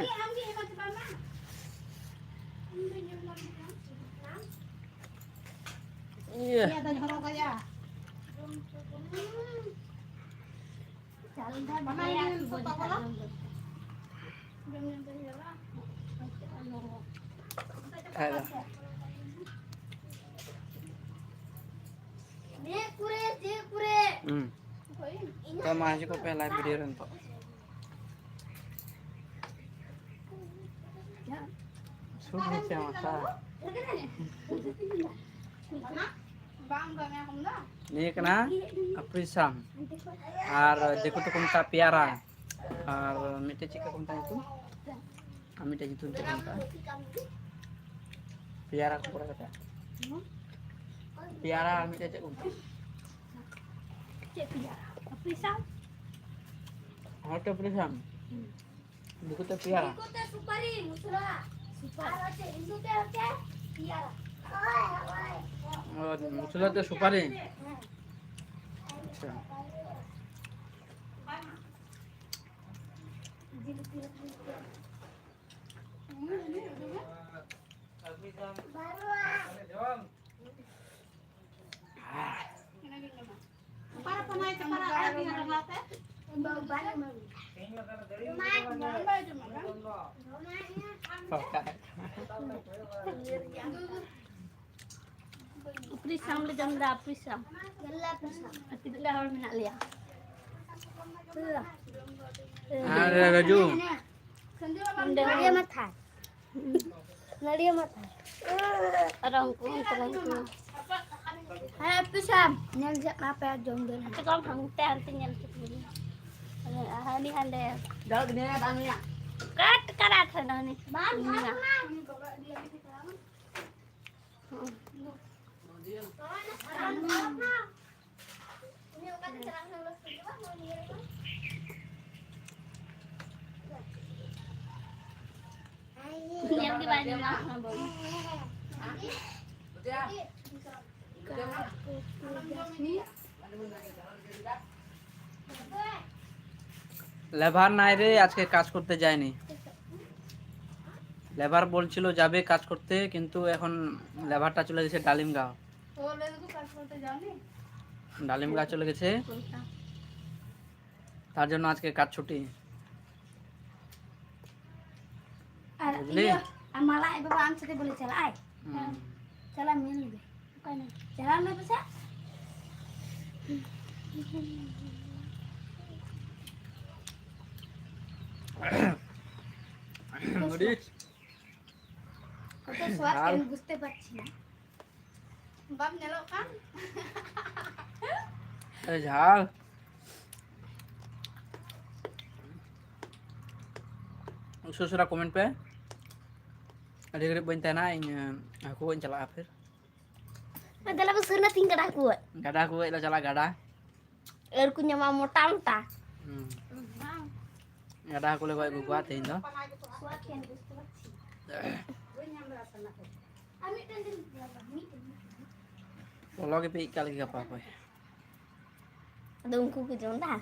ᱤᱭᱟᱹ᱾ ᱠᱷᱟᱡ ᱫᱚ᱾ ᱦᱩᱸ᱾ ᱛᱚ ᱢᱟ ᱦᱤᱡᱩᱜ ᱠᱚᱯᱮ live video ᱨᱮ ᱱᱤᱛᱚᱜ᱾ ᱥᱩᱨ ᱦᱚᱪᱚ ᱢᱟᱛᱟ᱾ ᱱᱤᱭᱟᱹ ᱠᱟᱱᱟ ᱟᱯᱨᱤᱥᱟᱢ᱾ ᱟᱨ ᱫᱤᱠᱩ ᱛᱮᱠᱚ ᱢᱮᱛᱟᱜᱼᱟ ᱯᱮᱭᱟᱨᱟ᱾ ᱟᱨ ᱢᱤᱫᱴᱮᱡ ᱪᱮᱫ ᱠᱚ ᱢᱮᱛᱟᱜᱼᱟ ᱧᱩᱛᱩᱢ? ᱟᱨ ᱢᱤᱫᱴᱮᱡ ᱧᱩᱛᱩᱢ ᱪᱮᱫ ᱠᱚ ᱢᱮᱛᱟᱜᱼᱟ? ᱯᱮᱭᱟᱨᱟ ᱠᱚ ᱯᱚᱨᱮ ᱠᱟᱛᱮ᱾ ᱯᱮᱭᱟᱨᱟ ᱟᱨ ᱢᱤᱫᱴᱮᱡ ᱪᱮᱫ ᱠᱚ ᱢᱮᱛᱟᱜᱼᱟ? ᱪᱮᱫ ᱯᱮᱭᱟᱨᱟ? ᱟᱯᱨᱤᱥᱟᱢ? ᱦᱚᱸ, ᱛᱚ ᱟᱯᱨᱤᱥᱟᱢ᱾ ᱦᱩᱸ᱾ ᱫᱤᱠᱩ ᱛᱮ ᱯᱮᱭᱟᱨᱟ᱾ ᱫᱤᱠᱩ ᱛᱮ ᱥᱩᱯᱟᱨᱤ, ᱢᱩᱥᱞᱟ᱾ ᱥᱩᱯᱟᱨ᱾ ᱟᱨ ᱦᱚᱪᱪᱷᱮ ᱦᱤᱱᱫᱩ ᱛᱮ ᱦᱚᱪᱪᱷᱮ ᱯᱮᱭᱟᱨᱟ᱾ ᱚ, ᱢᱩᱥᱞᱟ ᱛᱮ ᱥᱩᱯᱟᱨᱤ᱾ ᱦᱮᱸ᱾ ᱟᱪᱪᱷᱟ᱾ ᱩᱯᱨᱤ ᱥᱟᱢ ᱞᱮ ᱡᱚᱢ ᱮᱫᱟ, ᱩᱯᱨᱤ ᱥᱟᱢ᱾ ᱟᱨ ᱛᱤᱱᱟᱹᱜ ᱜᱟᱱ ᱦᱚᱲ ᱢᱮᱱᱟᱜ ᱞᱮᱭᱟ? ᱟᱨ ᱨᱟᱡᱩ᱾ ᱱᱚᱰᱮ ᱦᱚᱸ᱾ ᱱᱟᱹᱲᱤᱭᱟᱹ ᱢᱟᱛᱷᱟ᱾ ᱱᱟᱹᱲᱤᱭᱟᱹ ᱢᱟᱛᱷᱟ᱾ ᱟᱨ ᱩᱱᱠᱩ, ᱩᱱᱠᱩ, ᱩᱱᱠᱩ᱾ ᱦᱮᱸ, ᱯᱤᱥᱟᱢ᱾ ᱧᱮᱞ ᱡᱚᱝ ᱟᱯᱮ ᱡᱚᱢ ᱫᱚ᱾ ᱪᱮᱫ ᱠᱚ ᱦᱟᱱᱛᱮ ᱦᱟᱱᱛᱮ ᱧᱮᱞ ᱦᱚᱪᱚ ᱠᱚ ᱦᱩᱭᱩᱜᱼᱟ᱾ ᱦᱟᱹᱱᱤ ᱦᱟᱸᱰᱮ᱾ ᱫᱟᱜ ᱫᱤᱱ ᱫᱟᱜ ᱢᱮᱭᱟ᱾ ᱠᱟᱴ ᱠᱟᱴ ᱦᱟᱱᱟ ᱦᱟᱹᱱᱤ᱾ ᱵᱟᱝ, ᱵᱟᱝ, ᱵᱟᱝ᱾ ᱦᱩᱸ᱾ ᱧᱮᱞ ᱜᱮ ᱵᱟᱭ ᱧᱮᱞ ᱧᱟᱢᱚᱜ ᱠᱟᱱᱟ ᱵᱟᱹᱵᱩ᱾ লেবার নাই রে, আজকে কাজ করতে যায়নি। লেবার বলছিল যাবে কাজ করতে, কিন্তু এখন লেবারটা চলে গেছে ডালিম গাঁও। ও, লেবার কাজ করতে যায়নি? ডালিম গাঁও চলে গেছে, তার জন্য আজকে কাজ ছুটি। ᱟᱨ ᱵᱩᱡᱽᱞᱤ? ᱤᱭᱟᱹ, ᱟᱨ ᱢᱟᱞᱟ ᱟᱡ ᱵᱟᱵᱟ ᱟᱢ ᱥᱟᱛᱮ ᱵᱚᱞᱮ ᱪᱟᱞᱟᱜ ᱟᱭ᱾ ᱦᱩᱸ᱾ ᱪᱟᱞᱟᱜ ᱢᱮ ᱞᱟᱹᱭ ᱫᱟᱭ᱾ ᱚᱠᱟᱭ ᱱᱟᱭ? ᱪᱟᱞᱟᱜ ᱢᱮ ᱯᱟᱥᱮ᱾ ᱢᱟᱹᱨᱤᱪ᱾ কত স্বাদ, ঝাল। আমি বুঝতে পারছি না। ᱵᱟᱢ ᱧᱮᱞᱚᱜ ᱠᱟᱱ? ᱟᱹᱰᱤ ᱡᱷᱟᱞ᱾ ᱩᱥᱟᱹᱨᱟ ᱩᱥᱟᱹᱨᱟ comment ᱯᱮ᱾ ᱟᱹᱰᱤ ᱜᱷᱟᱹᱲᱤᱡ ᱵᱟᱹᱧ ᱛᱟᱦᱮᱱᱟ, ᱤᱧ, ᱦᱟᱹᱠᱩ ᱜᱚᱡ ᱤᱧ ᱪᱟᱞᱟᱜᱼᱟ ᱯᱷᱤᱨ᱾ ᱫᱮᱞᱟ ᱵᱚ ᱥᱩᱨ ᱱᱟ ᱛᱤᱧ ᱜᱟᱰᱟ ᱦᱟᱹᱠᱩ ᱜᱚᱡ᱾ ᱜᱟᱰᱟ ᱦᱟᱹᱠᱩ ᱜᱚᱡ ᱞᱮ ᱪᱟᱞᱟᱜᱼᱟ, ᱜᱟᱰᱟ᱾ ᱟᱹᱨ ᱠᱚ ᱧᱟᱢᱟ ᱢᱚᱴᱟ ᱢᱚᱴᱟ᱾ ᱦᱩᱸ᱾ ᱜᱟᱰᱟ ᱦᱟᱹᱠᱩ ᱞᱮ ᱜᱚᱡ ᱟᱹᱜᱩ ᱠᱚᱣᱟ ᱛᱮᱦᱮᱧ ᱫᱚ᱾ ᱞᱚᱞᱚ ᱜᱮᱯᱮ ᱟᱹᱭᱠᱟᱹᱜ ᱞᱟᱹᱜᱤᱫ ᱜᱟᱯᱟ ᱚᱠᱚᱭ? ᱟᱫᱚ ᱩᱱᱠᱩ ᱠᱚ ᱡᱚᱢ ᱫᱟ᱾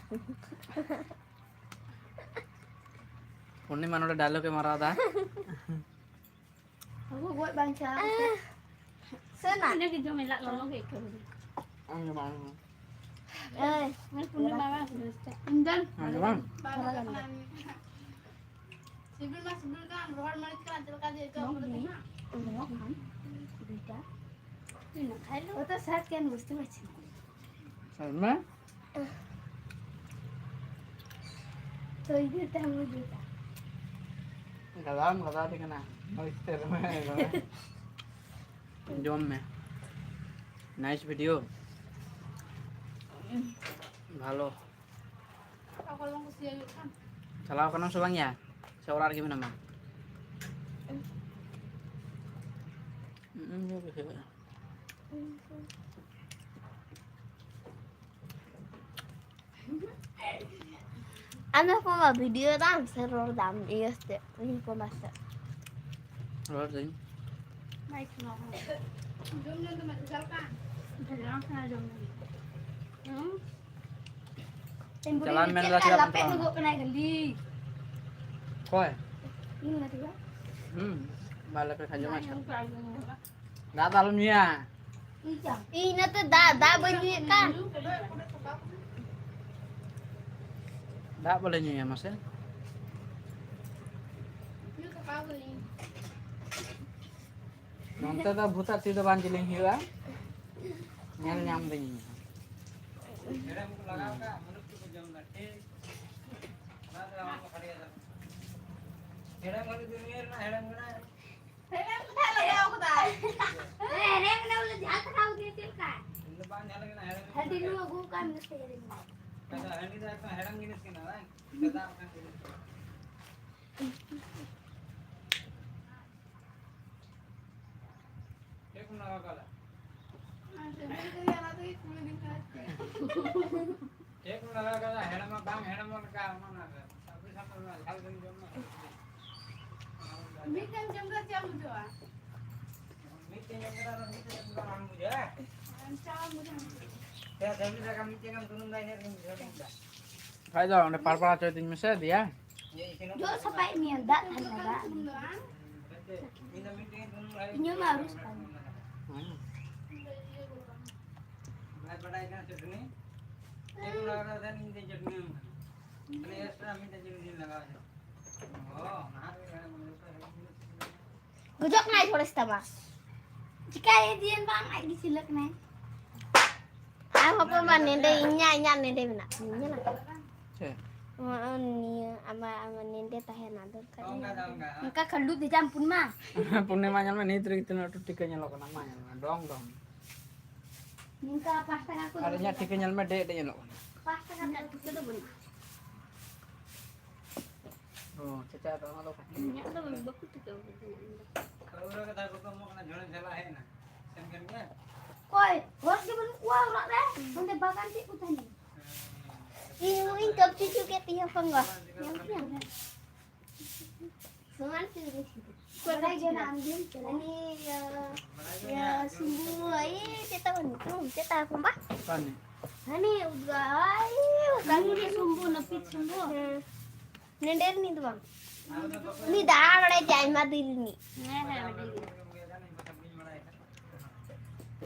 ᱯᱩᱨᱱᱤᱢᱟ ᱱᱚᱰᱮ dialogue ᱮ ᱢᱟᱨᱟᱣ ᱫᱟ᱾ ᱦᱟᱹᱠᱩ ᱜᱚᱡ ᱵᱟᱧᱪᱟᱣ᱾ ᱥᱮᱱᱟ᱾ ᱤᱱᱟᱹ ᱜᱮ ᱡᱚᱢ ᱮ ᱞᱟᱜ ᱞᱚᱞᱚ ᱜᱮ ᱟᱹᱭᱠᱟᱹᱣ ᱫᱟ᱾ ᱟᱸᱡᱚᱢᱟ, ᱟᱸᱡᱚᱢᱟ᱾ ᱮᱭ, ᱯᱩᱱᱤ ᱵᱟᱵᱟ ᱥᱩᱨᱮᱥ ᱴᱷᱮᱱ᱾ ᱤᱧ ᱫᱚ ᱟᱸᱡᱚᱢᱟ᱾ ᱵᱟᱵᱟ ᱠᱟᱱᱟ᱾ ᱥᱤᱵᱤᱞ ᱢᱟ ᱥᱤᱵᱤᱞ ᱠᱟᱱ, ᱨᱚᱦᱚᱲ ᱢᱟᱹᱨᱤᱪ ᱠᱟᱱᱟ, ᱪᱮᱫ ᱞᱮᱠᱟ ᱡᱮ ᱟᱹᱭᱠᱟᱹᱣ ᱠᱟᱱᱟ᱾ ᱚ, ᱛᱚ ᱥᱟᱛ ᱠᱮᱱ ᱵᱩᱡᱽ ᱛᱮ ᱢᱟᱪᱷᱟ᱾ ᱥᱟᱛ ᱢᱮ᱾ ᱛᱚ ᱤᱫᱤ ᱛᱮ ᱦᱟᱢ ᱞᱳᱜ ᱡᱩᱛᱟ᱾ ᱜᱟᱫᱟᱢ ᱜᱟᱫᱟ ᱫᱤ ᱠᱟᱱᱟ᱾ ᱢᱟᱹᱨᱤᱪ ᱛᱮ ᱨᱚᱦᱚᱲ ᱨᱚᱦᱚᱲ᱾ ᱡᱚᱢ ᱢᱮ᱾ Nice video. ᱵᱷᱟᱞᱚ᱾ ᱪᱟᱞᱟᱣ ᱠᱟᱱᱟᱢ ᱥᱮ ᱵᱟᱝ ᱭᱟ? ᱥᱮ ᱚᱲᱟᱜ ᱨᱮᱜᱮ ᱢᱮᱱᱟᱢᱟ? ᱟᱢ ᱫᱚ ᱦᱚᱯᱚᱱ ᱵᱟ video ᱫᱟᱢ ᱥᱮ ᱨᱚᱲ ᱫᱟᱢ? ᱤᱭᱟᱹ ᱥᱮ ᱦᱚᱯᱚᱱ ᱵᱟ ᱥᱮ? ᱨᱚᱲ ᱫᱟᱹᱧ᱾ ᱡᱚᱢ ᱧᱩ ᱫᱚ ᱢᱮ ᱡᱷᱟᱞ ᱠᱟᱱ᱾ ᱡᱷᱟᱞ ᱠᱟᱱᱟ ᱡᱚᱢ ᱧᱩ᱾ ᱦᱩᱸ? ᱪᱟᱞᱟᱣ ᱢᱮᱱ ᱪᱮᱫ ᱞᱮᱫᱟ ᱞᱮᱠᱟ ᱪᱮᱫᱟᱜ ᱞᱟᱯᱮ ᱵᱟᱝ ᱫᱩᱲᱩᱵ ᱠᱟᱱᱟᱭ ᱠᱷᱟᱹᱞᱤ? ᱚᱠᱚᱭ? ᱤᱧ ᱜᱟᱛᱮ ᱠᱚ᱾ ᱦᱩᱸ, ᱵᱟᱞᱮ ᱯᱮ ᱠᱷᱟᱡᱚᱜᱼᱟ᱾ ᱫᱟᱜ ᱫᱚ ᱟᱞᱚᱢ ᱧᱩᱭᱟ᱾ ᱤᱧ ᱱᱚᱛᱮ ᱫᱟᱜ, ᱫᱟᱜ ᱵᱟᱹᱧ ᱧᱩᱭᱮᱫ ᱠᱟᱱ᱾ ᱫᱟᱜ ᱵᱚᱞᱮ ᱧᱩᱭᱟ ᱢᱟᱥᱮ᱾ ᱱᱚᱱᱛᱮ ᱫᱚ ᱵᱷᱩᱛᱟᱜ ᱛᱤ ᱫᱚ ᱵᱟᱝ ᱡᱤᱞᱤᱧ ᱦᱩᱭᱩᱜᱼᱟ᱾ ᱧᱮᱞ ᱧᱟᱢ ᱫᱟᱹᱧ ᱤᱧ ᱦᱚᱸ᱾ ᱦᱮᱲᱮᱢ ᱠᱚ ᱞᱟᱜᱟᱣ ᱠᱟᱜ, ᱢᱟᱹᱱᱩ ᱠᱚ ᱡᱚᱢ ᱫᱟ, ᱴᱷᱤᱠ᱾ ᱚᱱᱟ ᱫᱚ ᱟᱢ ᱠᱚ ᱠᱷᱟᱹᱞᱤᱭᱟ ᱫᱚ᱾ ᱦᱮᱲᱮᱢ ᱢᱟᱹᱱᱩ ᱫᱩᱱᱤᱭᱟᱹ ᱨᱮᱱᱟᱜ ᱦᱮᱲᱮᱢ ᱠᱟᱱᱟ᱾ ᱦᱮᱲᱮᱢ ᱠᱟᱛᱷᱟ ᱞᱟᱜᱟᱣ ᱠᱟᱫᱟᱭ᱾ ᱦᱮᱸ, ᱦᱮᱲᱮᱢ ᱠᱟᱱᱟ ᱵᱚᱞᱮ ᱡᱟᱦᱟᱸ ᱠᱟᱛᱷᱟ ᱠᱚ ᱫᱤᱭᱮ ᱪᱮᱫ ᱞᱮᱠᱟ? ᱤᱧ ᱫᱚ ᱵᱟᱝ ᱧᱮᱞ ᱠᱟᱱᱟ ᱦᱮᱲᱮᱢ ᱦᱟᱺᱰᱤ ᱠᱟᱛᱷᱟ᱾ ᱧᱩ ᱟᱹᱜᱩ ᱠᱟᱜ ᱢᱮ ᱥᱮ ᱦᱮᱲᱮᱢ ᱠᱟᱱᱟ᱾ ᱟᱫᱚ ᱦᱟᱺᱰᱤ ᱫᱚ ᱮᱠᱫᱚᱢ ᱦᱮᱲᱮᱢ ᱡᱤᱱᱤᱥ ᱠᱟᱱᱟ, ᱵᱟᱝ? ᱫᱟᱜ ᱞᱮᱠᱟᱱ ᱡᱤᱱᱤᱥ ᱠᱟᱱᱟ᱾ ᱪᱮᱫ ᱠᱚᱢ ᱞᱟᱜᱟᱣ ᱠᱟᱫᱟ? ᱪᱮᱫ ᱠᱚᱢ ᱞᱟᱜᱟᱣ ᱠᱟᱫᱟ? ᱦᱮᱲᱮᱢᱟ ᱵᱟᱝ ᱦᱮᱲᱮᱢᱚᱜ ᱞᱮᱠᱟ, ᱚᱱᱟ ᱚᱱᱟ ᱨᱮ᱾ ᱥᱟᱵ ᱥᱟᱵ ᱚᱱᱟ ᱡᱷᱟᱞ ᱡᱷᱟᱞ ᱡᱚᱢ ᱢᱮ᱾ ᱢᱤᱫᱴᱮᱱ ᱡᱚᱢ ᱫᱚ ᱪᱮᱫ ᱮᱢ ᱵᱩᱡᱷᱟᱹᱣᱟ? ᱢᱤᱫᱴᱮᱱ ᱡᱚᱢ ᱠᱮᱫᱟ, ᱟᱨ ᱢᱤᱫᱴᱮᱱ ᱡᱚᱢ ᱠᱮᱫᱟ, ᱵᱟᱢ ᱵᱩᱡᱷᱟᱹᱣᱟ? ᱟᱨ ᱪᱟᱣ ᱵᱩᱡᱷᱟᱹᱣ ᱢᱮ᱾ ᱯᱮ ᱥᱟᱺᱜᱤᱧ ᱨᱮ ᱢᱤᱫᱴᱮᱱ ᱜᱟᱱ ᱥᱩᱱᱩᱢ ᱫᱟᱭ, ᱤᱱᱟᱹᱜ ᱜᱮᱢ ᱵᱩᱡᱷᱟᱹᱣ ᱠᱮᱫᱟ᱾ ᱠᱷᱟᱡ ᱫᱚ ᱚᱸᱰᱮ ᱯᱟᱲᱯᱟᱲ ᱦᱚᱪᱚᱭ ᱛᱤᱧ ᱢᱮᱥᱮ, ᱫᱮᱭᱟ᱾ ᱡᱚᱜ ᱥᱟᱯᱷᱟᱭᱮᱫ ᱢᱮᱭᱟ, ᱫᱟᱜ ᱛᱟᱦᱮᱱᱟ, ᱫᱟᱜ᱾ ᱤᱧᱟᱹᱜ ᱢᱟ ᱟᱹᱨᱩ ᱥᱟᱯᱷᱟᱭ ᱢᱮ᱾ ᱦᱩᱸ᱾ ᱵᱟᱰᱟᱭ ᱠᱟᱱᱟ ᱪᱟᱹᱴᱱᱤ? ᱪᱮᱫ ᱠᱚ ᱞᱟᱜᱟᱣ ᱠᱟᱫᱟ? ᱤᱧ ᱫᱚ ᱪᱟᱹᱴᱱᱤ ᱮᱢ ᱠᱟᱱᱟ᱾ ᱢᱟᱱᱮ extra ᱢᱤᱫᱴᱮᱱ ᱪᱟᱹᱴᱱᱤ ᱞᱟᱜᱟᱣ ᱦᱩᱭᱩᱜᱼᱟ᱾ ᱚ, ᱚᱱᱟ ᱦᱚᱸ ᱢᱤᱫᱴᱮᱱ ᱜᱩᱡᱩᱜ ᱠᱟᱱᱟᱭ ᱛᱷᱚᱲᱮ ᱥᱮᱛᱟ ᱢᱟ᱾ ᱪᱤᱠᱟᱹᱭᱮᱫᱤᱭᱟᱹᱧ ᱵᱟᱝ? ᱟᱡ ᱜᱮ ᱪᱤᱞᱟᱹᱜ ᱠᱟᱱᱟᱭ᱾ ᱟᱨ ᱦᱚᱯᱚᱱ ᱵᱟ ᱱᱮᱸᱰᱮ ᱤᱧᱟᱹᱜ, ᱤᱧᱟᱹᱜ ᱱᱮᱸᱰᱮ ᱢᱮᱱᱟᱜ ᱛᱤᱧᱟ, ᱧᱮᱞ ᱟᱠᱟᱫᱟ? ᱪᱮᱫ? ᱱᱚᱜᱼᱚᱭ ᱱᱤᱭᱟᱹ ᱟᱢᱟᱜ, ᱟᱢᱟᱜ ᱱᱮᱸᱰᱮ ᱛᱟᱦᱮᱱᱟ ᱫᱚᱨᱠᱟᱨ ᱤᱧᱟᱹᱜ ᱫᱚ᱾ ᱚᱱᱠᱟ ᱠᱷᱟᱹᱞᱩ ᱫᱮᱡᱟᱢ ᱯᱩᱱᱢᱟ᱾ ᱯᱩᱨᱱᱤᱢᱟ ᱧᱮᱞ ᱢᱮ, ᱱᱤᱛ ᱨᱮᱜᱮ ᱛᱤᱱᱟᱹᱜ ᱞᱟᱹᱴᱩ ᱴᱤᱠᱟᱹ ᱧᱮᱞᱚᱜ ᱠᱟᱱᱟ, ᱢᱟ ᱧᱮᱞ ᱢᱮ, ᱰᱚᱝ ᱰᱚᱝ᱾ ᱱᱤᱝᱠᱟ ᱯᱟᱸᱪ ᱴᱟᱠᱟ ᱠᱚ ᱟᱨ ᱤᱧᱟᱹᱜ ᱴᱤᱠᱟᱹ ᱧᱮᱞ ᱢᱮ, ᱰᱮᱡ ᱰᱮᱡ ᱧᱮᱞᱚᱜ ᱠᱟᱱᱟ᱾ ᱯᱟᱸᱪ ᱴᱟᱠᱟ ᱨᱮᱱᱟᱜ ᱴᱤᱠᱟᱹ ᱫᱚ ᱵᱟᱹᱱᱩᱜᱼᱟ᱾ ᱚ, ᱪᱮᱪᱟ ᱫᱚ ᱚᱱᱟ ᱫᱚ ᱤᱧᱟᱹᱜ ᱫᱚ ᱵᱟᱠᱚ ᱴᱤᱠᱟᱹᱣ ᱠᱟᱫᱤᱧᱟ ᱤᱧ ᱫᱚ᱾ ᱠᱟᱹᱣᱨᱟᱹ ᱠᱟᱛᱷᱟ ᱠᱚᱠᱚ ᱮᱢᱚᱜ ᱠᱟᱱᱟ, ᱡᱷᱚᱲᱮᱢ ᱪᱟᱞᱟᱜ ᱦᱮᱡ ᱮᱱᱟ᱾ ᱥᱮᱱ ᱠᱟᱱ ᱜᱮᱭᱟ? ᱚᱠᱚᱭ? ᱦᱚᱲ ᱜᱮ ᱵᱟᱹᱱᱩᱜ ᱠᱚᱣᱟ ᱚᱲᱟᱜ ᱨᱮ᱾ ᱚᱸᱰᱮ ᱵᱟᱜᱟᱱ ᱪᱮᱫ ᱠᱚ ᱛᱟᱦᱮᱱᱟ? ᱤᱧ ᱦᱚᱸᱧ ᱠᱟᱹᱯᱪᱤ ᱦᱚᱪᱚ ᱠᱮᱫ ᱛᱤᱧᱟᱹ ᱦᱚᱯᱚᱱ ᱜᱚ᱾ ᱧᱮᱞ ᱠᱮᱭᱟᱢ? ᱥᱚᱢᱟᱱ ᱪᱮᱫ ᱞᱮᱠᱟ ᱪᱷᱩᱴᱩ? ᱚᱠᱚᱭ ᱵᱟᱰᱟᱭ ᱜᱮ ᱠᱟᱹᱯᱪᱤ ᱱᱟ ᱠᱮᱫᱟ? ᱟᱢ ᱜᱮᱢ ᱪᱟᱞᱟᱜᱼᱟ᱾ ᱩᱱᱤ, ᱤᱭᱟᱹ, ᱤᱭᱟᱹ, ᱥᱩᱢᱵᱩ, ᱟᱭ, ᱪᱮᱫ ᱛᱟᱵᱚᱱ ᱧᱩᱛᱩᱢ? ᱪᱮᱫ ᱛᱟᱭ ᱦᱚᱯᱚᱱ ᱵᱟ? ᱚᱠᱟ ᱨᱤᱱᱤᱡ? ᱦᱟᱹᱱᱤ ᱩᱫᱽᱜᱟ, ᱟᱭ, ᱚᱠᱟ ᱩᱱᱤ ᱨᱤᱱᱤᱡ? ᱥᱩᱢᱵᱩ, ᱱᱟᱹᱯᱤᱛ ᱥᱩᱢᱵᱩ᱾ ᱦᱮᱸ᱾ ᱱᱮᱸᱰᱮ ᱨᱤᱱᱤᱡ ᱫᱚ ᱵᱟᱝ᱾ ᱩᱱᱤ ᱫᱟᱬᱟ ᱵᱟᱲᱟᱭ ᱪᱮ ᱟᱭᱢᱟ ᱫᱤᱱ ᱨᱤᱱᱤᱡ᱾ ᱦᱮᱸ, ᱦᱮᱸ, ᱵᱟᱰᱟᱭ ᱜᱮ᱾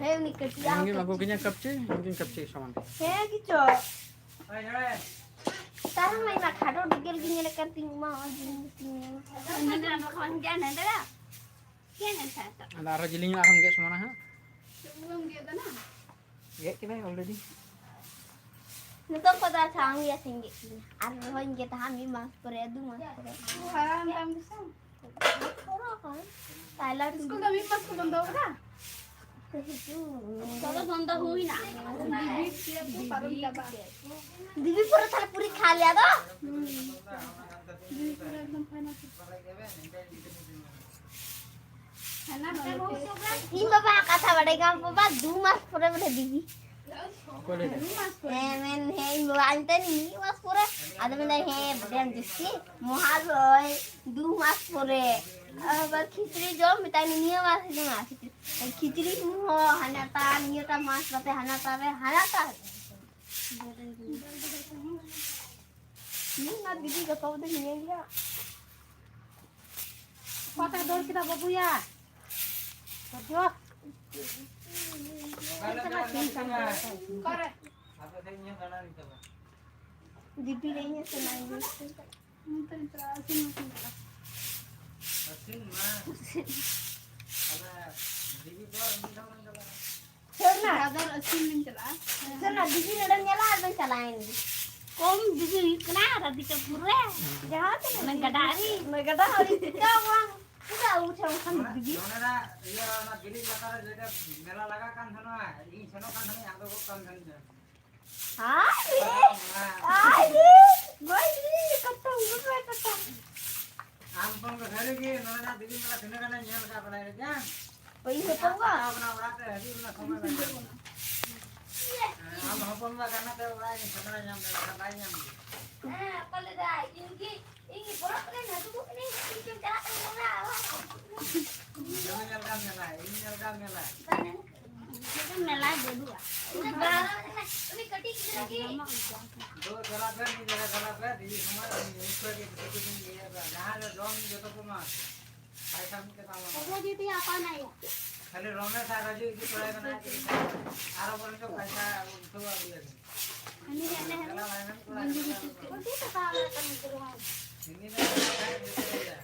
ᱦᱮᱸ, ᱩᱱᱤ ᱠᱟᱹᱴᱤᱡ ᱟᱜ ᱤᱧ ᱜᱮᱢ ᱟᱹᱜᱩ ᱠᱟᱹᱴᱤᱡ᱾ ᱠᱤᱧᱟ ᱠᱟᱹᱯᱪᱤ, ᱤᱧ ᱜᱤᱧ ᱠᱟᱹᱯᱪᱤ ᱥᱚᱢᱟᱱ ᱠᱮᱫ᱾ ᱦᱮᱸ, ᱠᱤᱪᱚ᱾ ᱛᱟᱨ ᱢᱟ ᱤᱧ ᱢᱟ ᱠᱷᱟᱰᱚ ᱰᱤᱜᱮᱞ ᱜᱤᱧ ᱧᱮᱞᱮᱫ ᱠᱟᱱ ᱛᱤᱧ ᱢᱟ, ᱚᱱᱟ ᱡᱤᱞ ᱜᱤᱧ ᱧᱮᱞ᱾ ᱱᱮᱸᱰᱮ ᱫᱚ ᱵᱟᱠᱷᱟᱱ ᱜᱮ ᱱᱮᱸᱰᱮ ᱫᱚ᱾ ᱪᱮᱫ ᱮᱱ ᱠᱷᱟᱱ ᱫᱚ? ᱟᱫᱚ ᱟᱨᱦᱚᱸ ᱡᱤᱞᱤᱧ ᱧᱚᱜ ᱟᱨᱦᱚᱸᱢ ᱜᱮᱫ ᱥᱚᱢᱟᱱᱟ ᱦᱟᱸᱜ᱾ ᱪᱮᱫ ᱵᱚᱱ ᱜᱮᱫᱟ ᱱᱟ? ᱜᱮᱫ ᱠᱮᱫᱟᱭ already᱾ ᱱᱤᱛᱚᱜ ᱠᱷᱚᱱ ᱫᱚ ᱟᱪᱪᱷᱟ, ᱟᱢ ᱜᱮ ᱥᱮᱧ ᱜᱮᱫ ᱠᱤᱧᱟ᱾ ᱟᱨ ᱨᱚᱦᱚᱭ ᱜᱮᱫᱟ ᱦᱟᱸᱜ ᱢᱤᱫ ᱢᱟᱥ ᱯᱚᱨᱮ, ᱫᱩ ᱢᱟᱥ ᱯᱚᱨᱮ᱾ ᱦᱟᱨᱟ ᱟᱢ ᱫᱟᱢ ᱫᱤᱥᱚᱢ᱾ ᱯᱚᱨᱚ ᱠᱷᱚᱱ ᱛᱟᱭᱞᱟ ᱥᱠᱩᱞ ᱫᱚ ᱢᱤᱫ ᱢᱟᱥ ᱠᱚ ᱵᱚᱱᱫᱚ ᱠᱟᱫᱟ? ᱛᱚᱵᱮ ᱵᱚᱱᱫᱚ ᱦᱩᱭᱱᱟ᱾ ᱫᱤᱵᱤ ᱯᱚᱨᱮ ᱛᱟᱦᱞᱮ ᱯᱚᱨᱤᱠᱠᱷᱟ ᱟᱞᱮᱭᱟᱜ ᱫᱚ᱾ ᱤᱧ ᱵᱟᱵᱟ ᱠᱟᱛᱷᱟ ᱵᱟᱰᱟᱭ ᱜᱮᱭᱟᱢ, ᱵᱟᱵᱟ ᱫᱩ ᱢᱟᱥ ᱯᱚᱨᱮ ᱵᱚᱞᱮ ᱫᱤᱵᱤ᱾ ᱚᱠᱚᱭ ᱞᱟᱹᱭ ᱫᱟ? ᱦᱮᱸ, ᱢᱮᱱ, ᱦᱮᱸ, ᱤᱧ ᱵᱟᱵᱟ ᱟᱧ ᱛᱟᱦᱮᱱ ᱢᱤᱫ ᱢᱟᱥ ᱯᱚᱨᱮ᱾ ᱟᱫᱚ ᱢᱮᱱᱫᱟ, ᱦᱮᱸ, ᱵᱟᱰᱟᱭᱟᱢ ᱡᱟᱹᱥᱛᱤ ᱢᱚᱦᱟᱞᱚᱭ ᱫᱩ ᱢᱟᱥ ᱯᱚᱨᱮ᱾ ᱟᱵᱟᱨ ᱠᱷᱤᱪᱲᱤ ᱡᱚᱢ ᱢᱮᱛᱟᱭ ᱢᱮ, ᱱᱤᱭᱟᱹ ᱢᱟᱥ ᱦᱤᱡᱩᱜ ᱢᱟ᱾ ᱠᱷᱤᱪᱲᱤ ᱦᱚᱸ ᱦᱟᱱᱟᱴᱟᱜ, ᱱᱤᱭᱟᱹᱴᱟᱜ ᱢᱟᱥ ᱠᱟᱛᱮ ᱦᱟᱱᱟᱴᱟᱜ ᱨᱮ, ᱦᱟᱱᱟᱴᱟᱜ᱾ ᱤᱧ ᱢᱟ ᱫᱤᱫᱤ ᱜᱟᱯᱟ ᱵᱚᱫᱚᱞ ᱧᱮᱞ ᱜᱮᱭᱟ᱾ ᱚᱠᱟᱛᱮ ᱫᱟᱹᱲ ᱠᱮᱫᱟ ᱵᱟᱹᱵᱩᱭᱟ? ᱥᱚᱡᱚ᱾ ᱚᱠᱟᱨᱮ? ᱫᱤᱯᱤ ᱞᱟᱹᱭ ᱤᱧ ᱥᱮ ᱱᱟᱭ ᱜᱮ᱾ ᱱᱚᱛᱮᱧ ᱪᱟᱞᱟᱜᱼᱟ, ᱟᱹᱥᱤᱱ ᱢᱟᱥᱤᱱ ᱪᱟᱞᱟᱜᱼᱟ᱾ ᱟᱹᱥᱤᱱ ᱢᱟ᱾ ᱟᱞᱮ ᱫᱤᱵᱤ ᱫᱚ ᱢᱤᱫ ᱫᱷᱟᱣ ᱞᱟᱝ ᱪᱟᱞᱟᱜᱼᱟ᱾ ᱥᱟᱹᱨᱱᱟ᱾ ᱵᱨᱟᱫᱟᱨ ᱟᱹᱥᱤᱱ ᱞᱤᱧ ᱪᱟᱞᱟᱜᱼᱟ᱾ ᱥᱟᱹᱨᱱᱟ, ᱫᱤᱵᱤ ᱱᱚᱰᱮᱢ ᱧᱮᱞᱟ, ᱟᱫᱚᱧ ᱪᱟᱞᱟᱣᱮᱱ ᱜᱮ᱾ ᱠᱚᱢ ᱫᱤᱵᱤ ᱦᱩᱭᱩᱜ ᱠᱟᱱᱟ ᱨᱟᱫᱷᱤᱠᱟᱯᱩᱨ ᱨᱮ᱾ ᱡᱟᱦᱟᱸ ᱛᱤᱱᱟᱹᱜ ᱚᱱᱟ ᱜᱟᱰᱟ ᱟᱲᱮ᱾ ᱚᱱᱟ ᱜᱟᱰᱟ ᱟᱲᱮ ᱪᱤᱠᱟ ᱵᱟᱝ? ᱯᱩᱨᱟᱹ ᱟᱹᱜᱩ ᱴᱷᱮᱱ ᱠᱷᱚᱱ ᱱᱚᱰᱮ, ᱫᱤᱵᱤ᱾ ᱱᱚᱰᱮᱱᱟᱜ ᱤᱭᱟᱹ, ᱚᱱᱟ ᱵᱨᱤᱡᱽ ᱞᱟᱛᱟᱨ ᱨᱮ ᱡᱮᱴᱟ ᱢᱮᱞᱟ ᱞᱟᱜᱟᱜ ᱠᱟᱱ ᱛᱟᱦᱮᱱᱟ, ᱤᱧ ᱥᱮᱱᱚᱜ ᱠᱟᱱ ᱛᱟᱦᱮᱱᱟ, ᱟᱫᱚ ᱠᱚ ᱠᱟᱱ ᱛᱟᱦᱮᱱᱟ᱾ ᱟᱭ ᱨᱮ, ᱟᱭ ᱨᱮ, ᱜᱚᱡ ᱨᱮ, ᱠᱟᱴᱟ, ᱜᱚᱡ ᱨᱮ, ᱠᱟᱴᱟ᱾ ᱟᱢ ᱦᱚᱯᱚᱱ ᱠᱚ ᱥᱟᱹᱨᱤ ᱜᱮ ᱱᱚᱰᱮᱱᱟᱜ ᱫᱤᱵᱤ ᱢᱮᱞᱟ ᱛᱤᱱᱟᱹᱜ ᱜᱟᱱᱮ ᱧᱮᱞ ᱠᱟᱜ ᱵᱟᱲᱟᱭ ᱨᱮ ᱡᱟᱝ? ᱳᱭ ᱦᱚᱯᱚᱱ ᱵᱟ᱾ ᱠᱟᱴᱟᱣ ᱠᱟᱱᱟ ᱚᱲᱟᱜ ᱨᱮ, ᱦᱤᱡᱩᱜ ᱨᱮᱱᱟᱜ ᱥᱚᱢᱚᱭ ᱵᱟᱝ ᱧᱟᱢ ᱠᱟᱱᱟ᱾ ᱦᱮᱸ, ᱟᱢ ᱦᱚᱯᱚᱱ ᱵᱟ ᱠᱟᱱᱟ ᱛᱮ ᱚᱲᱟᱜ ᱤᱧ ᱥᱮᱴᱮᱨ ᱧᱟᱢ ᱞᱮᱱᱟ, ᱵᱟᱭ ᱧᱟᱢ ᱞᱮᱱᱟ᱾ ᱦᱮᱸ, ᱚᱠᱚᱭ ᱞᱟᱹᱭ ᱫᱟᱭ? ᱤᱧ ᱜᱮ, ᱤᱧ ᱜᱮ ᱵᱚᱞᱚᱜ ᱠᱟᱹᱱᱟᱹᱧ, ᱦᱤᱡᱩᱜᱚᱜ ᱠᱟᱹᱱᱟᱹᱧ, ᱤᱧ ᱪᱚᱧ ᱪᱟᱞᱟᱜ ᱠᱟᱱᱟ, ᱚᱱᱟ ᱟᱞᱟᱝ᱾ ᱤᱧ ᱧᱮᱞ ᱠᱟᱜ ᱢᱮᱞᱟ, ᱤᱧ ᱧᱮᱞ ᱠᱟᱜ ᱢᱮᱞᱟ᱾ ᱢᱮᱞᱟ ᱵᱟᱹᱱᱩᱜᱼᱟ᱾ ᱩᱱᱤ ᱠᱟᱹᱴᱤᱡ ᱜᱤᱫᱽᱨᱟᱹ ᱜᱮ᱾ ᱫᱩ ᱪᱟᱞᱟᱜ ᱯᱮ, ᱢᱤᱫ ᱡᱟᱭᱜᱟ ᱪᱟᱞᱟᱜ ᱯᱮ, ᱫᱤᱫᱤ ᱥᱚᱢᱚᱭ ᱩᱱᱤ ᱩᱱᱠᱩ ᱜᱮ ᱫᱤᱠᱩ ᱴᱷᱮᱱ ᱤᱭᱟᱹ ᱯᱮ᱾ ᱡᱟᱦᱟᱸ ᱨᱮ ᱡᱚᱢ ᱧᱩ ᱡᱚᱛᱚ ᱠᱚ ᱮᱢᱟ ᱯᱮᱭᱟ᱾ ᱯᱟᱭᱥᱟ ᱢᱤᱫ ᱴᱟᱠᱟ ᱵᱟᱝ ᱞᱟᱜᱟᱜᱼᱟ᱾ ᱠᱷᱟᱹᱞᱤ ᱨᱚᱢᱮᱥ ᱟᱨ ᱨᱟᱡᱩ ᱤᱫᱤ ᱛᱚᱨᱟᱭ ᱠᱟᱱᱟ, ᱟᱨ ᱚᱠᱚᱭ ᱦᱚᱸ ᱯᱟᱭᱥᱟ ᱩᱴᱷᱟᱹᱣ ᱟᱹᱜᱩᱭᱟ᱾ ᱦᱟᱹᱱᱤ ᱦᱮᱡ ᱮᱱᱟ, ᱦᱟᱹᱱᱤ᱾ ᱪᱟᱞᱟᱣ ᱞᱮᱱᱟ ᱠᱚᱲᱟ ᱜᱤᱫᱽᱨᱟᱹ᱾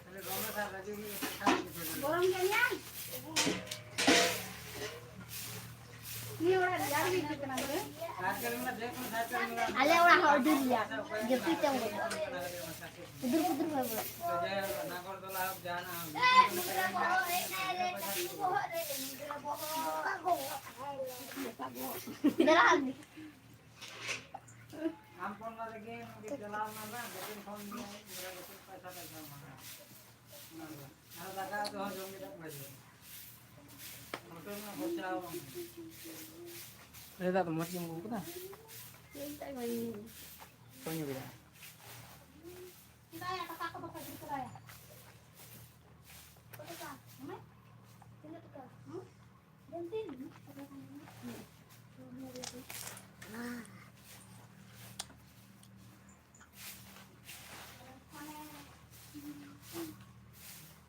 ᱠᱷᱟᱹᱞᱤ ᱨᱚᱢᱮᱥ ᱟᱨ ᱨᱟᱡᱩ ᱜᱮ ᱯᱟᱭᱥᱟ ᱩᱴᱷᱟᱹᱣ ᱠᱟᱱᱟ᱾ ᱜᱚᱨᱚᱢ ᱠᱟᱱᱟ᱾ ᱱᱤᱭᱟᱹ ᱚᱲᱟᱜ ᱨᱮᱭᱟᱲ ᱜᱮ ᱟᱹᱭᱠᱟᱹᱜ ᱠᱟᱱᱟ ᱵᱚᱞᱮ᱾ ᱟᱞᱮ ᱚᱲᱟᱜ ᱦᱚᱸ ᱟᱹᱰᱤ ᱨᱮᱭᱟᱲ᱾ ᱡᱟᱹᱯᱤᱫ ᱛᱮ ᱩᱰᱩᱠ᱾ ᱯᱩᱫᱩᱨ ᱯᱩᱫᱩᱨ ᱦᱚᱭ ᱵᱚᱞᱚ᱾ ᱫᱮᱞᱟ ᱟᱨ ᱢᱤᱫ᱾ ᱟᱢ ᱯᱷᱳᱱ ᱢᱟ ᱨᱮᱜᱮ ᱱᱚᱰᱮ ᱪᱟᱞᱟᱣ ᱮᱱᱟ ᱵᱟᱝ? ᱜᱟᱛᱮ ᱯᱷᱳᱱ ᱢᱮ, ᱜᱤᱫᱽᱨᱟᱹ ᱜᱟᱛᱮ ᱯᱚᱭᱥᱟ ᱫᱚ ᱡᱚᱢᱟ᱾ ᱟᱨ ᱫᱟᱠᱟ ᱩᱛᱩ ᱦᱚᱸ ᱡᱚᱢ ᱠᱮᱫᱟ ᱯᱚᱭᱥᱟ᱾ ᱦᱳᱴᱮᱞ ᱨᱮᱱᱟᱜ ᱠᱷᱚᱨᱪᱟ ᱦᱚᱸ ᱵᱟᱝ᱾ ᱮ ᱫᱟᱫᱟ, ᱢᱚᱡᱽ ᱜᱮᱢ ᱟᱹᱜᱩ ᱠᱟᱫᱟ? ᱚᱠᱚᱭ ᱧᱩ ᱠᱮᱫᱟ?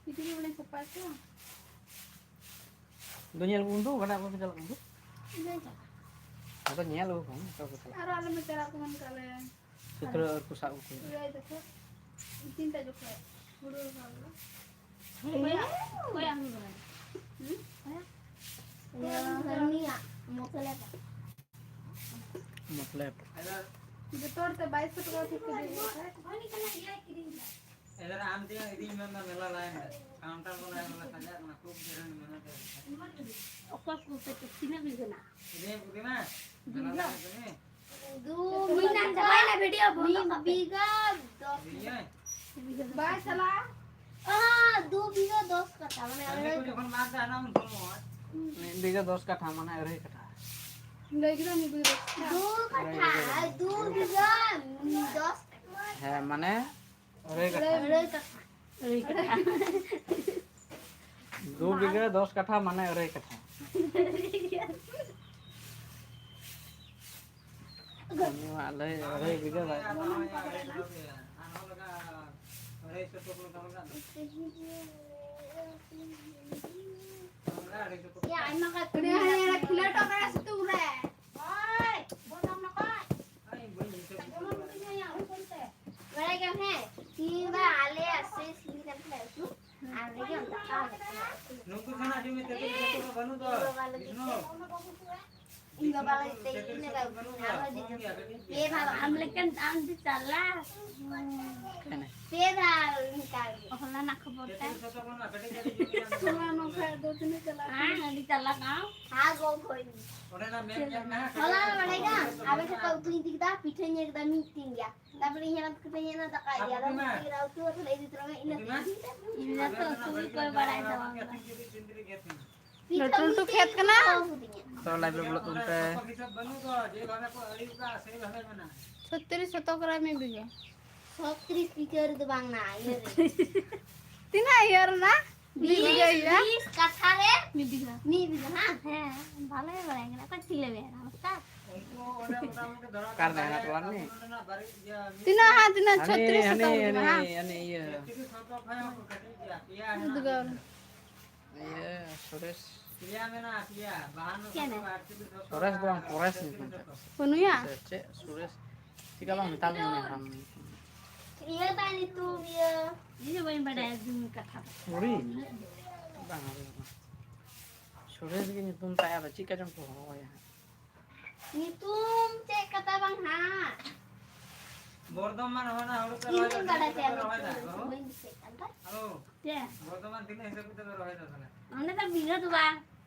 ᱠᱤᱪᱨᱤᱡ ᱵᱚᱞᱮ ᱥᱟᱯᱷᱟᱭ ᱛᱮ᱾ ᱫᱚ ᱧᱮᱞ ᱟᱹᱜᱩ ᱠᱚᱢ ᱫᱚ, ᱚᱠᱟᱴᱟᱜ ᱠᱚ ᱪᱟᱞᱟᱜ ᱠᱟᱱ ᱫᱚ᱾ ᱤᱧ ᱫᱚᱧ ᱪᱟᱞᱟᱜᱼᱟ᱾ ᱟᱫᱚ ᱧᱮᱞ ᱟᱹᱜᱩ ᱠᱚᱢ, ᱚᱠᱟ ᱠᱚ ᱪᱟᱞᱟᱜ ᱟᱨᱚ ᱟᱞᱮ ᱢᱟ ᱪᱟᱞᱟᱜ ᱠᱚ ᱢᱮᱱ ᱠᱟᱜ ᱞᱮ᱾ ᱥᱩᱛᱨᱚ ᱟᱨ ᱠᱚ ᱥᱟᱵ ᱟᱹᱜᱩ ᱠᱚᱣᱟ᱾ ᱤᱭᱟᱹ ᱫᱚᱠᱚ, ᱛᱤᱱᱴᱟ ᱡᱚᱠᱷᱚᱡ ᱦᱩᱲᱩ ᱨᱟᱠᱟᱵ ᱦᱩᱭᱩᱜᱼᱟ᱾ ᱦᱮᱸ᱾ ᱚᱠᱚᱭᱟᱜ, ᱚᱠᱚᱭᱟᱜ ᱦᱩᱲᱩ ᱨᱟᱠᱟᱵ? ᱦᱩᱸ? ᱚᱠᱚᱭᱟᱜ? ᱦᱟᱹᱱᱤᱭᱟᱜ, ᱢᱚᱛᱞᱚᱵ᱾ ᱢᱚᱛᱞᱚᱵ᱾ ᱡᱚᱛᱚ ᱦᱚᱲ ᱛᱮ ᱵᱟᱭᱤᱥ ᱥᱚ ᱴᱟᱠᱟ ᱴᱷᱤᱠ ᱠᱚ ᱫᱤᱭᱮ ᱠᱷᱟᱡ᱾ ᱮᱫᱟᱨ ᱟᱢ ᱛᱮ ᱤᱫᱤᱧ ᱢᱮ, ᱢᱮᱞᱟ ᱞᱟᱭᱤᱱ ᱨᱮ᱾ ᱠᱟᱣᱩᱱᱴᱟᱨ ᱠᱚ ᱞᱟᱭᱤᱱ ᱨᱮ ᱥᱟᱡᱟᱜ ᱠᱟᱱᱟ, ᱠᱷᱩᱵ ᱵᱷᱤᱲ ᱢᱮᱱᱟᱜ ᱛᱮ᱾ ᱚᱠᱚᱭ ᱠᱚ ᱯᱮ ᱛᱤᱱᱟᱹᱜ ᱵᱤᱱ ᱵᱮᱱᱟ? ᱤᱫᱤᱧ ᱵᱩᱫᱷᱤ ᱢᱟ, ᱢᱮᱞᱟ ᱞᱟᱭᱤᱱ ᱨᱮ᱾ ᱫᱩ ᱵᱤᱜᱷᱟ ᱪᱟᱵᱟᱭᱮᱱᱟ ᱵᱤᱰᱤᱭᱳ ᱵᱚᱱᱫᱚ ᱢᱤᱫ ᱠᱟᱜ ᱯᱮ᱾ ᱵᱤᱜᱷᱟ ᱫᱚᱥ ᱤᱫᱤᱧ ᱢᱮ᱾ ᱵᱟᱭ ᱪᱟᱞᱟᱜᱼᱟ᱾ ᱟᱦᱟ, ᱫᱩ ᱵᱤᱜᱷᱟ ᱫᱚᱥ ᱠᱟᱴᱷᱟ, ᱢᱟᱱᱮ ᱟᱞᱮ ᱠᱚ ᱡᱚᱠᱷᱚᱱ ᱢᱟᱜ ᱫᱟ, ᱚᱱᱟ ᱩᱱ ᱥᱚᱢᱚᱭ᱾ ᱢᱤᱫ ᱵᱤᱜᱷᱟ ᱫᱚᱥ ᱠᱟᱴᱷᱟ, ᱢᱟᱱᱮ ᱟᱹᱲᱟᱹᱭ ᱠᱟᱴᱷᱟ᱾ ᱞᱟᱹᱭ ᱠᱮᱫᱟ ᱢᱤᱫ ᱵᱤᱜᱷᱟ ᱫᱚᱥ ᱠᱟᱴᱷᱟ᱾ ᱫᱩ ᱠᱟᱴᱷᱟ, ᱫᱩ ᱵᱤᱜᱷᱟ ᱫᱚᱥ ᱠᱟᱴᱷᱟ᱾ ᱦᱮᱸ, ᱢᱟᱱᱮ ᱟᱹᱲᱟᱹᱭ ᱠᱟᱴᱷᱟ᱾ ᱟᱹᱲᱟᱹᱭ ᱠᱟᱴᱷᱟ᱾ ᱟᱹᱲᱟᱹᱭ ᱠᱟᱴᱷᱟ᱾ ᱫᱩ ᱵᱤᱜᱷᱟᱹ ᱫᱚᱥ ᱠᱟᱴᱷᱟ ᱢᱟᱱᱮ ᱟᱹᱲᱟᱹᱭ ᱠᱟᱴᱷᱟ᱾ ᱩᱱᱤ ᱢᱟ ᱟᱹᱲᱟᱹᱭ, ᱟᱹᱲᱟᱹᱭ ᱵᱤᱜᱷᱟᱹ ᱵᱟᱭ᱾ ᱭᱟ, ᱟᱭᱢᱟ ᱠᱟᱛᱮ ᱩᱱᱤ ᱦᱟᱱᱮ ᱠᱷᱤᱞᱟᱹᱴ ᱠᱟᱱᱟ ᱥᱤᱛᱩᱝ ᱨᱮ᱾ ᱳᱭ, ᱵᱚᱱᱫᱚ ᱢᱮ ᱠᱚᱭ᱾ ᱵᱟᱲᱟᱭ ᱜᱮᱭᱟᱢ, ᱦᱮᱸ, ᱛᱤᱦᱤᱧ ᱫᱚ ᱟᱞᱮᱭᱟᱜ ᱥᱮᱥ ᱦᱩᱭ ᱠᱟᱱ ᱛᱟᱞᱮᱭᱟ ᱩᱛᱩ, ᱟᱨ ᱚᱸᱰᱮ ᱜᱮ ᱫᱟᱠᱟ ᱞᱮ ᱩᱛᱩᱭᱟ᱾ ᱱᱩᱠᱩ ᱠᱷᱚᱱᱟᱜ ᱡᱩᱢᱤ ᱛᱮ ᱵᱟᱹᱱᱩᱜ ᱫᱚ, ᱤᱧ ᱵᱟᱵᱟ ᱞᱟᱹᱜᱤᱫ ᱛᱮ ᱵᱤᱥᱱᱩ, ᱤᱧ ᱵᱟᱵᱟ ᱞᱟᱹᱜᱤᱫ ᱛᱮ ᱤᱧ ᱞᱟᱹᱜᱤᱫ ᱟᱨᱦᱚᱸ ᱡᱩᱫᱤ ᱯᱮ ᱫᱷᱟᱣ ᱟᱢ ᱞᱮᱠᱟᱱ ᱟᱢ ᱫᱚ ᱪᱟᱞᱟᱜ᱾ ᱯᱮ ᱫᱷᱟᱣ ᱤᱧ ᱠᱟᱹᱢᱤ᱾ ᱦᱚᱞᱟᱱᱟᱜ ᱠᱷᱚᱵᱚᱨ ᱛᱮ᱾ ᱥᱩᱢᱟ ᱱᱚᱝᱠᱟ ᱫᱚ ᱛᱤᱱᱟᱹᱜ ᱪᱟᱞᱟᱜ ᱠᱟᱱᱟ? ᱦᱮᱸ, ᱟᱹᱰᱤ ᱪᱟᱞᱟᱜ ᱟᱢ᱾ ᱦᱮᱸ, ᱜᱚ ᱠᱷᱚᱡ᱾ ᱦᱚᱞᱟ ᱵᱟᱲᱟᱭ ᱠᱟᱱ, ᱟᱵᱮᱱ ᱥᱟᱶ ᱩᱛᱩᱧ ᱤᱫᱤ ᱠᱮᱫᱟ, ᱯᱤᱴᱷᱟᱹᱧ ᱤᱫᱤ ᱠᱮᱫᱟ, ᱢᱤᱫ ᱴᱤᱱ ᱜᱮᱭᱟ᱾ ᱛᱟᱨᱯᱚᱨᱮ ᱤᱧ ᱦᱟᱲᱟᱢ ᱛᱟᱠᱚ ᱯᱮ ᱧᱮᱞ ᱫᱟᱠᱟ ᱤᱫᱤᱭᱟ, ᱟᱫᱚ ᱩᱱᱠᱩ ᱜᱮ ᱩᱛᱩ ᱠᱟᱛᱮ ᱞᱮ ᱤᱫᱤ ᱛᱚᱨᱟ ᱢᱮ, ᱤᱱᱟᱹ ᱛᱮᱜᱮ᱾ ᱤᱧ ᱫᱚ ᱩᱛᱩ ᱠᱚᱭ ᱵᱟᱲᱟᱭ ᱛᱟᱵᱚᱱ ᱫᱚ᱾ ᱞᱟᱹᱴᱩ ᱞᱟᱹᱴᱩ ᱠᱷᱮᱛ ᱠᱟᱱᱟ᱾ ᱛᱚ, live ᱨᱮ ᱵᱚᱞᱚᱜ ᱛᱟᱵᱚᱱ ᱯᱮ᱾ ᱪᱷᱚᱛᱨᱤᱥ ᱥᱚᱛᱚᱠ ᱨᱮ ᱢᱤᱫ ᱵᱤᱜᱷᱟᱹ᱾ ᱪᱷᱚᱛᱨᱤᱥ ᱵᱤᱜᱷᱟᱹ ᱨᱮᱫᱚ ᱵᱟᱝ ᱱᱟ, ᱤᱭᱟᱹ ᱨᱮ᱾ ᱛᱤᱱᱟᱹᱜ ᱤᱭᱟᱹ ᱨᱮᱱᱟᱜ? ᱢᱤᱫ ᱵᱤᱜᱷᱟᱹ ᱵᱤᱥ, ᱦᱩᱭᱩᱜᱼᱟ? ᱵᱤᱥ ᱠᱟᱴᱷᱟ ᱨᱮ ᱢᱤᱫ ᱵᱤᱜᱷᱟᱹ᱾ ᱢᱤᱫ ᱵᱤᱜᱷᱟᱹ, ᱦᱟᱸ? ᱦᱮᱸ, ᱵᱷᱟᱞᱮ ᱵᱟᱲᱟᱭ ᱠᱟᱱᱟ᱾ ᱚᱠᱚᱭ ᱪᱤᱞᱤ ᱢᱮᱱᱟ, ᱚᱱᱠᱟ? ᱚᱠᱟᱨᱮ ᱢᱮᱱᱟᱜ ᱠᱚᱣᱟ ᱩᱱᱤ? ᱛᱤᱱᱟᱹᱜ, ᱦᱟᱸ, ᱛᱤᱱᱟᱹᱜ? ᱦᱟᱹᱱᱤ, ᱪᱷᱚᱛᱨᱤᱥ ᱦᱟᱹᱱᱤ, ᱥᱚᱛᱚᱠ ᱦᱟᱹᱱᱤ, ᱦᱟᱸ? ᱦᱟᱹᱱᱤ ᱤᱭᱟᱹ᱾ ᱩᱫᱽᱜᱟᱹᱣ᱾ ᱤᱭᱟᱹ, ᱥᱩᱨᱮᱥ᱾ ᱯᱮᱭᱟ ᱢᱮᱱᱟᱜᱼᱟ, ᱯᱮᱭᱟ᱾ ᱵᱟᱦᱟᱱᱱᱚ ᱪᱮᱫ ᱥᱚᱛᱚ, ᱨᱮ? ᱟᱴᱪᱚᱞᱞᱤᱥ ᱥᱚᱛᱚ, ᱥᱩᱨᱮᱥ ᱫᱚ ᱵᱟᱝ, ᱯᱚᱨᱮᱥ ᱥᱟᱛᱪᱚᱞᱞᱤᱥ ᱧᱩᱛᱩᱢ ᱥᱚᱛᱚ᱾ ᱛᱟᱭᱟ᱾ ᱵᱟᱹᱱᱩᱭᱟ? ᱥᱮ ᱪᱮᱫ ᱥᱩᱨᱮᱥ? ᱪᱤᱠᱟ ᱵᱟᱝ ᱢᱮᱛᱟᱢ ᱠᱟᱱᱟ ᱟᱢ? ᱤᱭᱟᱹ ᱛᱟᱭ ᱧᱩᱛᱩᱢ, ᱤᱭᱟᱹ᱾ ᱤᱧ ᱦᱚᱸ ᱵᱟᱹᱧ ᱵᱟᱰᱟᱭᱟ ᱫᱩᱧ ᱠᱟᱛᱷᱟ ᱫᱚ᱾ ᱩᱨᱤ? ᱵᱟᱝ, ᱩᱨᱤ ᱫᱚ ᱵᱟᱝ᱾ ᱥᱩᱨᱮᱥ ᱜᱮ ᱧᱩᱛᱩᱢ ᱛᱟᱭ, ᱟᱫᱚ ᱪᱮᱫ ᱠᱟ ᱪᱚᱝ ᱠᱚ ᱦᱚᱦᱚᱣᱟᱭᱟ ᱦᱟᱸᱜ᱾ ᱧᱩᱛᱩᱢ ᱪᱮᱫ ᱠᱟᱛᱷᱟ ᱵᱟᱝ ᱦᱟᱸᱜ? ᱵᱚᱨᱫᱷᱚᱢᱟᱱ ᱦᱚᱸ ᱚᱱᱟ ᱦᱩᱲᱩ ᱯᱮ ᱤᱧ ᱨᱚᱦᱚᱭ ᱫᱚᱧ ᱫᱟ, ᱵᱟᱰᱟᱭ ᱛᱤᱱᱟᱹᱜ ᱛᱟᱭᱟ ᱦᱤᱥᱟᱹᱵ ᱯᱮ ᱨᱚᱦᱚᱭ ᱫᱟ, ᱧᱩᱛᱩᱢ, ᱵᱟᱹᱵᱩ? ᱵᱟᱹᱧ ᱫᱤᱥᱟᱹᱭᱮᱫ ᱠᱟᱱ ᱫᱚ᱾ ᱦᱮᱞᱳ᱾ ᱪᱮᱫ? ᱵᱚᱨᱫᱷᱚᱢᱟᱱ ᱛᱤᱱᱟᱹᱜ ᱦᱤᱥᱟᱹᱵ ᱠᱟᱛᱮ ᱯᱮ ᱨᱚᱦᱚᱭ ᱫᱟ ᱛᱟᱦᱞᱮ? ᱚᱸᱰᱮ ᱫᱚ ᱵᱤᱜᱷᱟᱹ ᱫᱚ ᱵᱟᱝ᱾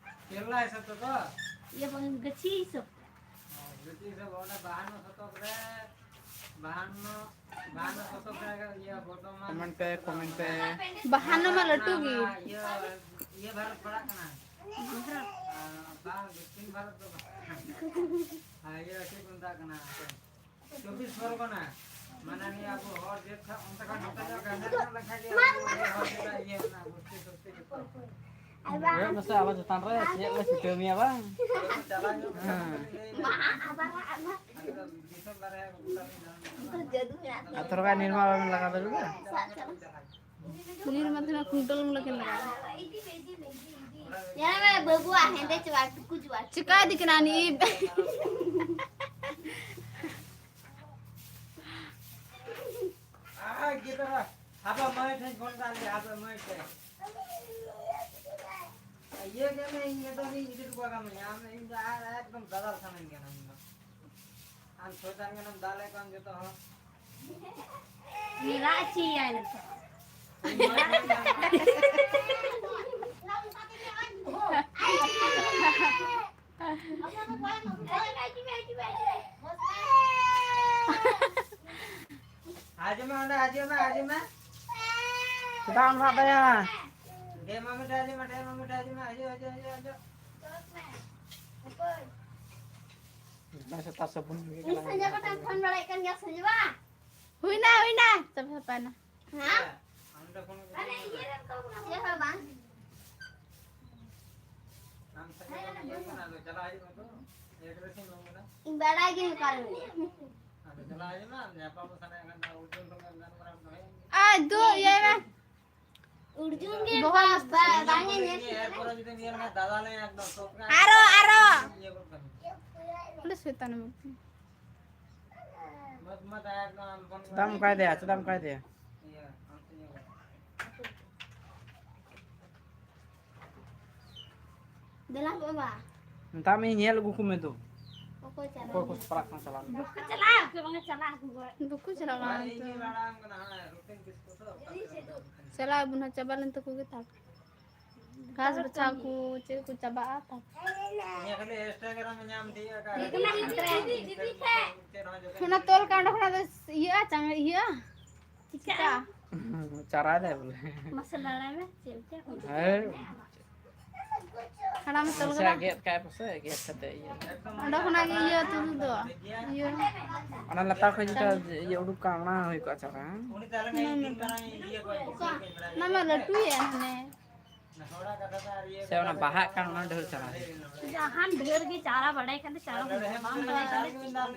ᱠᱮᱨᱞᱟ ᱦᱤᱥᱟᱹᱵ ᱛᱮ ᱛᱚ? ᱤᱭᱟᱹ ᱵᱟᱝ, ᱜᱟᱹᱪᱷᱤ ᱦᱤᱥᱟᱹᱵ ᱛᱮ᱾ ᱚ, ᱜᱟᱹᱪᱷᱤ ᱦᱤᱥᱟᱹᱵ, ᱚᱸᱰᱮ ᱵᱟᱦᱟᱱᱱᱚ ᱥᱚᱛᱚᱠ ᱨᱮ, ᱵᱟᱦᱟᱱᱱᱚ, ᱵᱟᱦᱟᱱᱱᱚ ᱥᱚᱛᱚᱠ ᱨᱮ ᱤᱭᱟᱹ ᱵᱚᱨᱫᱷᱚᱢᱟᱱ ᱠᱚᱢᱮᱱᱴ ᱯᱮ, ᱠᱚᱢᱮᱱᱴ ᱯᱮ᱾ ᱵᱟᱦᱟᱱᱱᱚ ᱢᱟ ᱞᱟᱹᱴᱩ ᱜᱮ᱾ ᱚᱱᱟ ᱤᱭᱟᱹ, ᱤᱭᱟᱹ ᱵᱷᱟᱨᱚᱛ ᱯᱟᱲᱟᱜ ᱠᱟᱱᱟ᱾ ᱵᱷᱟᱨᱚᱛ? ᱟᱨ ᱵᱟᱝ, ᱫᱚᱠᱠᱷᱤᱱ ᱵᱷᱟᱨᱚᱛ ᱫᱚ ᱵᱟᱝ᱾ ᱟᱨ ᱤᱭᱟᱹ ᱪᱮᱫ ᱠᱚ ᱢᱮᱛᱟᱜ ᱠᱟᱱᱟ? ᱪᱚᱵᱵᱤᱥ ᱯᱚᱨᱜᱚᱱᱟ, ᱢᱟᱱᱮ ᱱᱤᱭᱟᱹ ᱟᱵᱚ ᱦᱚᱲ ᱡᱟᱹᱛ ᱠᱷᱚᱱ ᱚᱱᱛᱮ ᱠᱷᱚᱱ ᱱᱚᱛᱮ ᱧᱚᱜ ᱜᱟᱱ ᱧᱚᱜ ᱞᱮᱱᱠᱷᱟᱱ ᱜᱮ ᱟᱵᱚ ᱦᱚᱲ ᱡᱟᱹᱛ ᱤᱭᱟᱹ ᱨᱮᱱᱟᱜ ᱜᱩᱥᱴᱤ ᱥᱚᱠᱛᱤ ᱡᱚᱛᱚ᱾ ᱦᱳᱭᱳᱜ ᱢᱮᱥᱮ ᱟᱞᱚ ᱪᱮᱛᱟᱱ ᱨᱮ ᱪᱮᱫ ᱞᱮ ᱪᱷᱩᱴᱟᱹᱣ ᱢᱮᱭᱟ ᱵᱟᱝ? ᱪᱟᱞᱟᱣ ᱧᱚᱜ ᱦᱮᱸ᱾ ᱟᱫᱚ ᱫᱤᱥᱚᱢ ᱵᱟᱨᱦᱮ ᱜᱚᱴᱟ ᱞᱮ ᱫᱟᱬᱟᱱᱟ᱾ ᱟᱨ ᱛᱷᱚᱲᱟ ᱜᱟᱱ ᱱᱤᱨᱢᱟ ᱵᱟᱵᱮᱱ ᱞᱟᱜᱟᱣ ᱫᱟᱲᱮᱭᱟᱜᱼᱟ? ᱱᱤᱨᱢᱟ ᱛᱮᱢᱟ ᱠᱩᱱᱴᱟᱞ ᱢᱩᱞᱟ ᱠᱤᱱ ᱞᱟᱜᱟᱣ᱾ ᱧᱮᱞ ᱢᱮ ᱵᱟᱹᱵᱩᱣᱟᱜ ᱦᱮᱸᱫᱮ ᱪᱟᱵᱟ, ᱴᱩᱠᱩᱡ ᱪᱟᱵᱟ᱾ ᱪᱤᱠᱟ ᱤᱫᱤ ᱠᱟᱱᱟ ᱱᱤᱭᱟᱹ? ᱟᱭ ᱜᱤᱫᱽᱨᱟᱹ, ᱟᱵᱚ ᱢᱟᱹᱭ ᱴᱷᱮᱱ ᱯᱷᱳᱱ ᱠᱟᱜ ᱞᱮ, ᱟᱵᱚ ᱢᱟᱹᱭ ᱴᱷᱮᱱ᱾ ᱤᱭᱟᱹ ᱜᱮ ᱢᱮ, ᱤᱧ ᱱᱤᱛᱚᱜ ᱤᱧ ᱤᱫᱤ ᱦᱚᱴᱚ ᱠᱟᱜ ᱢᱮᱭᱟ, ᱟᱢ ᱤᱧ ᱫᱚ ᱟᱨ ᱮᱠᱫᱚᱢ ᱫᱟᱫᱟᱞ ᱥᱟᱱᱟᱧ ᱠᱟᱱᱟ ᱤᱧ ᱫᱚ᱾ ᱟᱢ ᱥᱚᱭᱛᱟᱱ ᱠᱟᱱᱟᱢ, ᱫᱟᱞᱮ ᱠᱟᱱ ᱡᱚᱛᱚ ᱦᱚᱲ᱾ ᱨᱟᱜ ᱦᱚᱪᱚᱭᱮᱭᱟᱭ ᱱᱤᱛᱚᱜ᱾ ᱦᱤᱡᱩᱜ ᱢᱮ, ᱚᱸᱰᱮ ᱦᱤᱡᱩᱜ ᱢᱮ, ᱦᱤᱡᱩᱜ ᱢᱮ᱾ ᱪᱮᱫᱟᱜ ᱮᱢ ᱨᱟᱜ ᱫᱟᱭᱟ? ᱰᱮ ᱢᱟᱢᱤ ᱴᱷᱮᱱ ᱦᱤᱡᱩᱜ ᱢᱮ, ᱰᱮ ᱢᱟᱢᱤ ᱴᱷᱮᱱ ᱦᱤᱡᱩᱜ ᱢᱮ, ᱦᱤᱡᱩᱜ, ᱦᱤᱡᱩᱜ, ᱦᱤᱡᱩᱜ, ᱦᱤᱡᱩᱜ᱾ ᱚᱠᱚᱭ? ᱥᱮᱛᱟ ᱥᱟᱵᱚᱱ ᱦᱩᱭ ᱤᱧ ᱠᱟᱱᱟ᱾ ᱥᱚᱸᱡᱚᱭ ᱵᱟᱴᱟ ᱯᱷᱳᱱ ᱵᱟᱲᱟᱭᱮᱫ ᱠᱟᱱ ᱜᱮᱭᱟ, ᱥᱚᱸᱡᱚᱭ ᱵᱟ? ᱦᱩᱭᱱᱟ, ᱦᱩᱭᱱᱟ᱾ ᱪᱟᱵᱟ ᱥᱟᱯᱷᱟᱭᱱᱟ᱾ ᱦᱮᱸ? ᱟᱢ ᱫᱚ ᱯᱷᱳᱱ ᱪᱮᱫ ᱦᱚᱸ ᱵᱟᱝ᱾ ᱟᱢ ᱥᱟᱸᱜᱮ ᱵᱟᱢ ᱤᱭᱟᱹ ᱠᱟᱱᱟ, ᱟᱫᱚ ᱪᱟᱞᱟᱜ ᱦᱩᱭᱩᱜ ᱢᱟ ᱛᱚ᱾ ᱮᱰᱨᱮᱥ ᱤᱧ ᱮᱢᱟᱢ ᱠᱟᱱᱟ᱾ ᱤᱧ ᱵᱟᱲᱟᱭ ᱜᱤᱧ ᱚᱠᱟᱨᱮ ᱢᱮᱱᱟᱭᱟ᱾ ᱟᱫᱚ ᱪᱟᱞᱟᱜ ᱦᱩᱭᱩᱜ ᱢᱟ, ᱧᱟᱯᱟᱢ ᱥᱟᱱᱟᱭᱮᱫ ᱠᱷᱟᱱ ᱫᱚ ᱩᱡᱩᱱ ᱠᱷᱚᱱ ᱜᱟᱞᱢᱟᱨᱟᱣ ᱫᱚᱦᱚᱭ ᱢᱮ᱾ ᱟᱭ ᱫᱩ, ᱤᱭᱟᱹᱭ ᱢᱮ᱾ ᱩᱨᱡᱩᱱ ᱜᱮ ᱵᱚᱦᱚᱜ ᱵᱟ-, ᱢᱚᱥᱛ ᱵᱟ-, ᱥᱤᱵᱤᱞᱟ᱾ ᱵᱟᱝ ᱮ ᱧᱮᱞ ᱮᱨᱯᱚᱨᱮ ᱡᱩᱫᱤᱢ ᱧᱮᱞ ᱠᱷᱟᱱ ᱫᱟᱫᱟ ᱞᱮ ᱮᱠᱫᱚᱢ ᱥᱚᱠ ᱨᱮ ᱟᱨᱚ, ᱟᱨᱚ᱾ ᱤᱭᱟᱹ ᱜᱚᱫ ᱠᱟᱢᱟ᱾ ᱚᱸᱰᱮ ᱥᱚᱭᱛᱟᱱ ᱢᱩᱨᱛᱤ᱾ ᱢᱚᱡᱽ ᱢᱟ ᱫᱟᱭᱟ ᱮᱠᱫᱚᱢ ᱟᱢ ᱯᱷᱳᱱ ᱪᱮᱫᱟᱜ ᱮᱢ ᱚᱱᱠᱟᱭ ᱫᱮᱭᱟ? ᱪᱮᱫᱟᱜ ᱮᱢ ᱚᱱᱠᱟᱭ ᱫᱮᱭᱟ? ᱤᱭᱟᱹ, ᱟᱢ ᱴᱷᱮᱱ ᱜᱮ᱾ ᱫᱮᱞᱟ ᱵᱟᱵᱟ᱾ ᱢᱮᱛᱟᱜ ᱢᱮ ᱧᱮᱞ ᱟᱹᱜᱩ ᱠᱚᱢᱮ ᱫᱚ᱾ ᱚᱠᱚᱭ ᱪᱟᱞᱟᱜ ᱚᱠᱚᱭ ᱠᱚ ᱠᱟᱱᱟ? ᱥᱟᱯᱲᱟᱜ ᱠᱟᱱᱟ ᱪᱟᱞᱟᱜ ᱢᱮ᱾ ᱵᱟᱠᱚ ᱪᱟᱞᱟᱜᱼᱟ, ᱚᱠᱚᱭ ᱵᱟᱝ ᱪᱟᱞᱟᱜᱼᱟ ᱟᱹᱜᱩ ᱠᱚᱣᱟ᱾ ᱵᱟᱠᱚ ᱪᱟᱞᱟᱜᱼᱟ ᱤᱧ ᱜᱮ ᱛᱚ᱾ ᱢᱟᱲᱟᱝ ᱠᱟᱱᱟ, ᱦᱟᱱᱟ ᱨᱩᱴᱤᱱ ᱵᱤᱥᱠᱩᱴ ᱫᱚ ᱚᱠᱟ ᱨᱮ ᱢᱮᱱᱟᱜᱼᱟ? ᱪᱟᱞᱟᱜ ᱟᱵᱚᱱ ᱦᱟᱸᱜ, ᱪᱟᱵᱟ ᱞᱮᱱ ᱛᱟᱠᱚ ᱜᱮ ᱛᱟᱯ᱾ ᱜᱷᱟᱥ ᱵᱟᱪᱷᱟᱣ ᱠᱚ ᱪᱮᱫ ᱠᱚ ᱪᱟᱵᱟᱜᱼᱟ ᱛᱟᱯ᱾ ᱤᱧᱟᱹᱜ ᱠᱷᱟᱹᱞᱤ Instagram ᱮ ᱧᱟᱢ ᱛᱤᱭᱳᱜ ᱟᱠᱟᱫ᱾ ᱫᱤᱫᱤ, ᱫᱤᱫᱤ, ᱫᱤᱫᱤ, ᱫᱤᱫᱤ ᱠᱷᱟᱡ᱾ ᱪᱮᱫ ᱦᱚᱸ ᱡᱚᱛᱚ ᱚᱱᱟ ᱛᱚᱞ ᱠᱟᱜ ᱚᱸᱰᱮ ᱠᱷᱚᱱᱟᱜ ᱫᱚ ᱤᱭᱟᱹᱜᱼᱟ, ᱪᱟᱝ-, ᱤᱭᱟᱹᱜᱼᱟ᱾ ᱪᱤᱠᱟᱹᱜᱼᱟ? ᱪᱟᱨᱟᱭ ᱫᱟᱭ ᱵᱚᱞᱮ᱾ ᱢᱟᱥᱮ ᱞᱟᱲᱟᱭ ᱢᱮ, ᱪᱮᱫ ᱞᱮᱠᱟ? ᱦᱮᱸ᱾ ᱦᱟᱲᱟᱢ ᱛᱚᱞ ᱱᱟᱥᱮᱭᱟᱜ ᱠᱟᱫᱟ᱾ ᱜᱮᱫ ᱠᱟᱜ ᱯᱟᱥᱮ, ᱜᱮᱫ ᱠᱟᱛᱮ ᱤᱭᱟᱹ᱾ ᱚᱸᱰᱮ ᱠᱷᱚᱱᱟᱜ ᱜᱮ ᱤᱭᱟᱹ ᱛᱩᱫᱩᱜ ᱫᱚ᱾ ᱤᱭᱟᱹ᱾ ᱚᱱᱟ ᱞᱟᱛᱟᱨ ᱠᱷᱚᱡ ᱡᱮᱴᱟ ᱤᱭᱟᱹ ᱩᱰᱩᱠ ᱠᱟᱱ, ᱚᱱᱟ ᱦᱩᱭ ᱠᱚᱜᱼᱟ ᱪᱟᱨᱟ, ᱦᱮᱸ? ᱚᱱᱟ ᱢᱟ᱾ ᱚᱱᱟ ᱢᱟ ᱞᱟᱹᱴᱩᱭᱮᱱ ᱦᱟᱱᱮ᱾ ᱥᱮ ᱚᱱᱟ ᱵᱟᱦᱟᱜ ᱠᱟᱱ, ᱚᱱᱟ ᱰᱷᱮᱨ ᱪᱟᱨᱟ ᱦᱩᱭᱩᱜᱼᱟ? ᱡᱟᱦᱟᱱ ᱰᱷᱮᱨ ᱜᱮ ᱪᱟᱨᱟ ᱵᱟᱲᱟᱭ ᱠᱷᱟᱱ ᱫᱚ ᱪᱟᱨᱟ ᱦᱩᱭᱩᱜᱼᱟ, ᱵᱟᱢ ᱵᱟᱲᱟᱭ ᱠᱷᱟᱱ ᱫᱚ ᱪᱮᱫ ᱦᱚᱸ᱾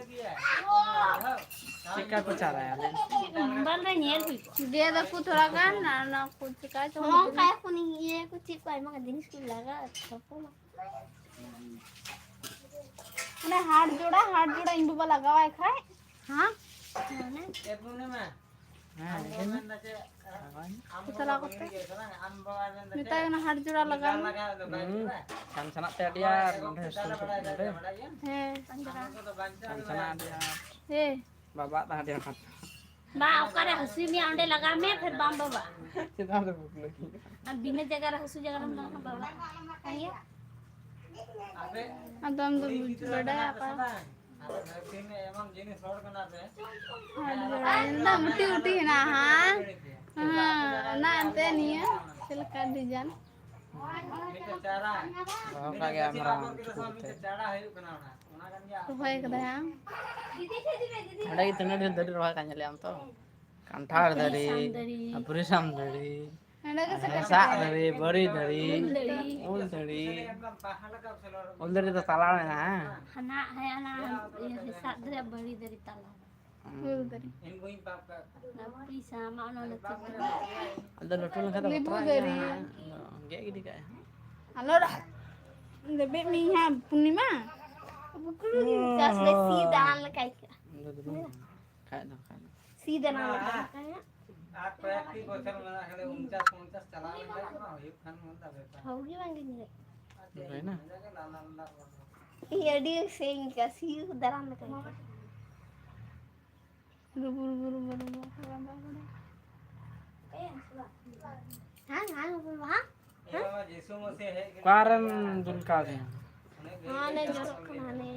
ᱪᱮᱫᱠᱟ ᱠᱚ ᱪᱟᱨᱟᱭᱟ ᱞᱟᱹᱭ ᱢᱮᱥᱮ? ᱢᱳᱵᱟᱭᱤᱞ ᱨᱮ ᱧᱮᱞ ᱦᱩᱭ ᱠᱚᱜᱼᱟ᱾ ᱜᱮᱫ ᱟᱠᱚ ᱛᱷᱚᱲᱟ ᱜᱟᱱ, ᱟᱨ ᱚᱱᱟ ᱠᱚ ᱪᱤᱠᱟ ᱪᱚ ᱦᱚᱸ, ᱚᱱᱠᱟ ᱠᱚ ᱤᱭᱟᱹ ᱠᱚ ᱪᱮᱫ ᱠᱚ ᱟᱭᱢᱟ ᱜᱟᱱ ᱡᱤᱱᱤᱥ ᱠᱚ ᱞᱟᱜᱟᱜᱼᱟ, ᱛᱚᱠᱷᱚᱱ ᱚᱱᱮ ᱦᱟᱴ ᱡᱳᱲᱟ, ᱦᱟᱴ ᱡᱳᱲᱟ ᱤᱧ ᱵᱟᱵᱟ ᱞᱟᱜᱟᱣᱟᱭ ᱠᱷᱟᱡ᱾ ᱦᱮᱸ? ᱦᱮᱸ, ᱪᱟᱞᱟᱣ ᱠᱟᱛᱮ᱾ ᱢᱮᱛᱟᱭ ᱠᱟᱱᱟ ᱦᱟᱴ ᱡᱳᱲᱟ ᱞᱟᱜᱟᱣ ᱢᱮ᱾ ᱦᱩᱸ, ᱠᱷᱟᱱ ᱥᱮᱱᱟᱜ ᱛᱮ ᱟᱹᱰᱤ ᱟᱸᱴ ᱱᱚᱰᱮ ᱥᱩᱨ ᱠᱚᱨᱮ ᱱᱚᱰᱮ᱾ ᱦᱮᱸ᱾ ᱠᱷᱟᱱ ᱥᱮᱱᱟᱜ ᱟᱹᱰᱤ ᱟᱸᱴ᱾ ᱦᱮᱸ᱾ ᱵᱟᱵᱟ ᱫᱚ ᱟᱹᱰᱤ ᱟᱸᱴ᱾ ᱵᱟ, ᱚᱠᱟᱨᱮ ᱦᱟᱹᱥᱩᱭ ᱢᱮᱭᱟ ᱚᱸᱰᱮ ᱞᱟᱜᱟᱣ ᱢᱮ, ᱯᱷᱤᱨ ᱵᱟᱢ ᱵᱟᱵᱟ᱾ ᱪᱮᱫᱟᱜ ᱫᱚ ᱵᱩᱠ ᱞᱟᱹᱜᱤᱫ? ᱟᱨ ᱵᱤᱱᱟᱹ ᱡᱟᱭᱜᱟ ᱨᱮ ᱦᱟᱹᱥᱩ ᱡᱟᱭᱜᱟ ᱨᱮᱢ ᱞᱟᱜᱟᱣ ᱵᱟᱵᱟ᱾ ᱟᱭᱟ᱾ ᱟᱫᱚ ᱟᱢ ᱫᱚ ᱵᱩᱡᱽ ᱵᱟᱰᱟᱭᱟ ᱚᱠᱟ᱾ ᱟᱨ ᱢᱤᱫᱴᱤᱡ ᱩᱴᱤ ᱦᱮᱱᱟᱜᱼᱟ, ᱦᱟᱸ? ᱦᱮᱸ, ᱚᱱᱟ ᱮᱱᱛᱮ ᱱᱤᱭᱟᱹ ᱪᱮᱫ ᱞᱮᱠᱟ design? ᱚᱱᱠᱟ ᱜᱮ ᱟᱨ ᱢᱟᱨᱟᱝ ᱪᱩᱠᱩ ᱠᱟᱛᱮ᱾ ᱨᱚᱦᱚᱭ ᱠᱟᱫᱟᱭ, ᱦᱟᱸ? ᱚᱸᱰᱮ ᱜᱮ ᱛᱤᱱᱟᱹᱜ ᱰᱷᱮᱨ ᱫᱟᱨᱮ ᱨᱚᱦᱚᱭ ᱠᱟᱱ ᱧᱮᱞᱮᱜ ᱟᱢ ᱛᱚ? ᱠᱟᱱᱴᱷᱟᱲ ᱫᱟᱨᱮ, ᱟᱯᱨᱤᱥᱟᱢ ᱫᱟᱨᱮ, ᱟᱨ ᱦᱮᱸᱥᱟᱜ ᱫᱟᱨᱮ, ᱵᱟᱹᱨᱤ ᱫᱟᱨᱮ, ᱩᱞ ᱫᱟᱨᱮ᱾ ᱩᱞ ᱫᱟᱨᱮ ᱫᱚ ᱛᱟᱞᱟ ᱨᱮ ᱢᱮᱱᱟᱜᱼᱟ, ᱦᱮᱸ? ᱦᱟᱱᱟ, ᱦᱮᱸ, ᱦᱟᱱᱟ, ᱤᱭᱟᱹ, ᱦᱮᱸᱥᱟᱜ ᱫᱟᱨᱮ, ᱵᱟᱹᱨᱤ ᱫᱟᱨᱮ ᱛᱟᱞᱟ ᱨᱮ᱾ ᱩᱞ ᱫᱟᱨᱮ᱾ ᱯᱤᱥᱟ ᱢᱟ ᱚᱱᱟ ᱞᱟᱹᱠᱛᱤ ᱠᱟᱱᱟ᱾ ᱟᱫᱚ ᱞᱟᱹᱴᱩ ᱞᱮᱱᱠᱷᱟᱱ ᱫᱚ ᱞᱮᱵᱩ ᱵᱟᱛᱨᱟᱜ ᱫᱟᱨᱮ᱾ ᱜᱮᱭᱟ ᱦᱟᱸᱜ᱾ ᱟᱫᱚ ᱜᱮᱫ ᱜᱤᱰᱤ ᱠᱟᱜᱼᱟᱭ ᱦᱟᱸᱜ᱾ ᱟᱞᱚ ᱞᱮᱵᱮᱫ ᱢᱤᱭᱟᱹᱧ ᱦᱟᱸᱜ ᱯᱩᱨᱱᱤᱢᱟ᱾ ᱪᱟᱥ ᱞᱮ ᱥᱤ ᱫᱟᱬᱟᱱ ᱞᱮᱠᱟ ᱟᱹᱭᱠᱟᱹᱜᱼᱟ᱾ ᱟᱫᱚ ᱫᱚ ᱵᱟᱝ᱾ ᱠᱷᱟᱡ ᱫᱚ, ᱠᱷᱟᱡ ᱫᱚ᱾ ᱥᱤ ᱫᱟᱬᱟᱱ ᱞᱮᱠᱟ ᱟᱹᱭᱠᱟᱹᱜᱼᱟ᱾ ᱟᱨ ᱠᱚᱭᱮᱠᱴᱤ ᱵᱚᱪᱷᱚᱨ ᱢᱮᱱᱟᱜ ᱠᱷᱟᱱ ᱩᱱᱪᱟᱥ ᱯᱚᱧᱪᱟᱥ ᱪᱟᱞᱟᱣ ᱞᱮᱱᱠᱷᱟᱱ ᱢᱟ ᱦᱩᱭᱩᱜ ᱠᱷᱟᱱ ᱢᱟ ᱛᱟᱵᱮ ᱠᱷᱟᱱ᱾ ᱦᱚᱲ ᱜᱮ ᱵᱟᱝ ᱜᱤᱧ ᱧᱮᱞᱮᱫ ᱠᱚᱣᱟ᱾ ᱦᱩᱭᱱᱟ? ᱤᱧ ᱟᱹᱰᱤ ᱥᱮᱧ ᱠᱟ ᱥᱤ ᱫᱟᱬᱟᱱ ᱞᱮᱠᱟ ᱟᱹᱭᱠᱟᱹᱜᱼᱟ᱾ ᱨᱩᱵᱩᱨ, ᱵᱩᱨᱩ, ᱵᱩᱨᱩ, ᱵᱩᱨᱩ᱾ ᱦᱮᱸ, ᱦᱮᱸ, ᱦᱮᱸ᱾ ᱚᱠᱟᱨᱮᱢ ᱫᱩᱞ ᱠᱟᱣᱫᱮᱭᱟ? ᱦᱟᱱᱮ ᱡᱚᱨᱚᱜ ᱠᱟᱱᱟ, ᱦᱟᱱᱮ᱾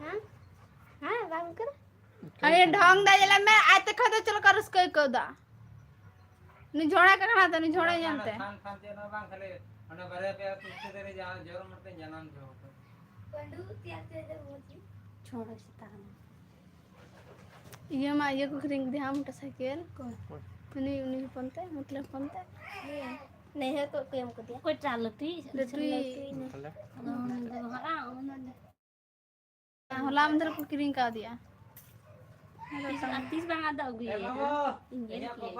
ᱦᱮᱸ? ᱦᱮᱸ, ᱵᱟᱝ ᱠᱟᱱᱟ? ᱟᱨᱮ ᱰᱷᱚᱝ ᱫᱟ, ᱧᱮᱞ ᱢᱮ, ᱟᱡ ᱛᱮ ᱠᱷᱟᱡ ᱫᱚ ᱪᱮᱫ ᱞᱮᱠᱟ ᱨᱟᱹᱥᱠᱟᱹ ᱟᱹᱭᱠᱟᱹᱣ ᱫᱟ᱾ ᱩᱱᱤ ᱡᱷᱚᱲᱟ ᱠᱟᱱᱟ, ᱛᱚ ᱩᱱᱤ ᱡᱷᱚᱲᱟ ᱧᱮᱞ ᱛᱮ᱾ ᱠᱷᱟᱱ, ᱠᱷᱟᱱ ᱪᱮᱫ ᱦᱚᱸ ᱵᱟᱝ, ᱠᱷᱟᱹᱞᱤ ᱚᱱᱟ ᱵᱟᱨᱭᱟ ᱯᱮᱭᱟ ᱛᱩᱞᱥᱤ ᱫᱟᱨᱮ ᱡᱟᱦᱟᱸ ᱡᱚᱨᱚ ᱢᱚᱨᱛᱮ ᱡᱟᱱᱟᱢ ᱡᱚ ᱠᱚ᱾ ᱯᱟᱹᱰᱩ ᱛᱮᱭᱟᱨ ᱛᱮ ᱫᱚ ᱢᱚᱡᱽ ᱜᱮ᱾ ᱪᱷᱚᱲᱟ ᱥᱮᱛᱟ ᱠᱟᱱᱟ᱾ ᱤᱭᱟᱹ ᱢᱟ, ᱤᱭᱟᱹ ᱠᱚ ᱠᱤᱨᱤᱧ ᱠᱮᱫᱮᱭᱟ, ᱢᱚᱴᱚᱨ ᱥᱟᱭᱠᱮᱞ᱾ ᱚᱠᱚᱭ? ᱩᱱᱤ, ᱩᱱᱤ ᱦᱚᱯᱚᱱ ᱛᱮ, ᱢᱚᱛᱞᱚᱵ ᱦᱚᱯᱚᱱ ᱛᱮ᱾ ᱱᱮᱦᱟᱹ ᱠᱚ ᱚᱠᱚᱭ ᱮᱢ ᱠᱮᱫᱮᱭᱟ? ᱚᱠᱚᱭ ᱴᱨᱟᱠ ᱞᱟᱹᱴᱩᱭᱤᱡ? ᱞᱟᱹᱴᱩᱭᱤᱡ᱾ ᱞᱟᱹᱴᱩᱭᱤᱡ᱾ ᱢᱚᱛᱞᱚᱵ? ᱟᱫᱚ ᱩᱱᱤ ᱫᱚ ᱦᱟᱨᱟ, ᱩᱱᱤ ᱫᱚ ᱦᱚᱞᱟ ᱢᱟᱫᱷᱮᱨ ᱠᱚ ᱠᱤᱨᱤᱧ ᱠᱟᱣᱫᱮᱭᱟ᱾ ᱛᱤᱥ, ᱟᱨ ᱛᱤᱥ ᱵᱟᱝ ᱟᱫᱚ ᱟᱹᱜᱩᱭᱮᱭᱟ? ᱤᱧ ᱧᱮᱞ ᱠᱮᱫᱮᱭᱟ᱾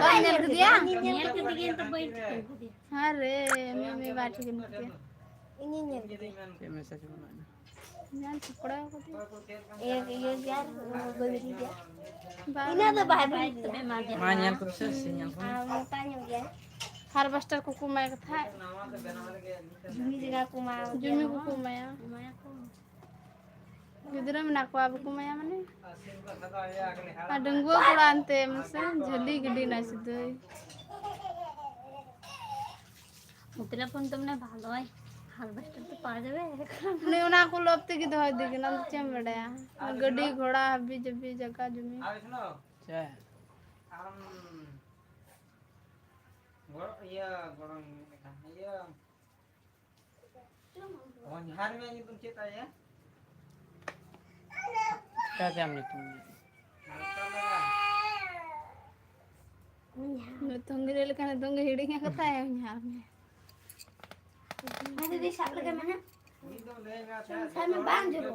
ᱵᱟᱢ ᱧᱮᱞ ᱠᱮᱫᱮᱭᱟ? ᱧᱮᱞ ᱠᱮᱫᱮᱭᱟᱹᱧ ᱛᱚ ᱵᱟᱹᱧ ᱴᱷᱤᱠᱟᱹ ᱠᱮᱫᱮᱭᱟ᱾ ᱦᱟᱨᱮ, ᱢᱤᱢᱤ ᱵᱟᱭ ᱴᱷᱤᱠᱟᱹ ᱠᱮᱫᱮᱭᱟ᱾ ᱤᱧᱤᱧ ᱧᱮᱞ ᱠᱮᱫᱮᱭᱟ᱾ ᱪᱮᱫ ᱢᱮᱥᱮᱡᱽ ᱵᱚᱞᱚᱭᱮᱱᱟ? ᱧᱮᱞ ᱪᱚᱠᱲᱟᱣ ᱠᱟᱫᱮᱭᱟ᱾ ᱤᱭᱟᱹ, ᱤᱭᱟᱹ ᱜᱮᱭᱟ, ᱵᱟᱹᱜᱽᱨᱤ ᱜᱮᱭᱟ᱾ ᱵᱟᱝ᱾ ᱤᱱᱟᱹ ᱫᱚ ᱵᱟᱭ ᱵᱟᱹᱜᱽᱨᱤ ᱜᱮᱭᱟ᱾ ᱢᱟ ᱧᱮᱞ ᱠᱚᱢ ᱥᱮ, ᱥᱮ ᱧᱮᱞ ᱠᱚᱢ᱾ ᱟᱨ ᱢᱚᱴᱟ ᱧᱚᱜ ᱜᱮᱭᱟ᱾ ᱦᱟᱨᱵᱷᱮᱥᱴᱟᱨ ᱠᱚᱠᱚ ᱮᱢᱟᱭ ᱠᱟᱛᱷᱟ᱾ ᱡᱩᱢᱤ ᱡᱟᱭᱜᱟ ᱠᱚ ᱮᱢᱟ ᱡᱩᱢᱤ ᱠᱚᱠᱚ ᱮᱢᱟᱭᱟ᱾ ᱮᱢᱟᱭᱟᱠᱚ᱾ ᱜᱤᱫᱽᱨᱟᱹ ᱢᱮᱱᱟᱜ ᱠᱚᱣᱟ, ᱵᱟᱠᱚ ᱮᱢᱟᱭᱟ ᱢᱟᱱᱮ? ᱟᱨ ᱰᱟᱺᱜᱩᱣᱟᱹ ᱠᱚᱲᱟ ᱮᱱᱛᱮ ᱢᱟᱥᱮ ᱡᱷᱟᱹᱞᱤ ᱜᱤᱰᱤ ᱱᱟᱭ ᱥᱤᱫᱷᱟᱹᱭ᱾ ᱢᱚᱛᱞᱚᱵ ᱯᱷᱳᱱ ᱛᱚ ᱢᱟᱱᱮ ᱵᱷᱟᱞᱚᱭ, ᱦᱟᱨᱵᱷᱮᱥᱴᱟᱨ ᱛᱚ ᱯᱟᱣᱟ ᱡᱟᱵᱮ᱾ ᱩᱱᱤ ᱚᱱᱟ ᱠᱚ ᱞᱚᱵ ᱛᱮᱜᱮ ᱫᱚᱦᱚᱭ ᱫᱤ ᱠᱟᱱᱟ, ᱟᱫᱚ ᱪᱮᱫ ᱮᱢ ᱵᱟᱰᱟᱭᱟ? ᱜᱟᱹᱰᱤ, ᱜᱷᱚᱲᱟ, ᱦᱟᱹᱵᱤ ᱡᱟᱹᱵᱤ, ᱡᱟᱭᱜᱟ ᱡᱩᱢᱤ᱾ ᱪᱮᱫ? ᱜᱚᱲ-, ᱤᱭᱟᱹ, ᱜᱚᱲᱚᱧ ᱢᱮᱱᱮᱫ ᱠᱟᱱ, ᱤᱭᱟᱹ, ᱦᱚᱧᱦᱟᱨᱤᱧᱟᱜ ᱧᱩᱛᱩᱢ ᱪᱮᱫ ᱛᱟᱭᱟ? ᱪᱤᱠᱟᱹᱛᱮ ᱟᱢ ᱧᱩᱛᱩᱢ? ᱱᱤᱛᱚᱝ ᱜᱤᱫᱽᱨᱟᱹ ᱞᱮᱠᱟ ᱱᱤᱛᱚᱝ ᱜᱮ ᱦᱤᱲᱤᱧ ᱟᱠᱟᱫᱟᱭ, ᱦᱚᱧᱦᱟᱨ ᱢᱮ᱾ ᱢᱟ ᱫᱤᱫᱤ, ᱥᱟᱵ ᱞᱮᱜᱟᱭ ᱢᱮ ᱦᱟᱸᱜ᱾ ᱥᱟᱢᱮ ᱵᱟᱝ ᱡᱚᱨᱚ᱾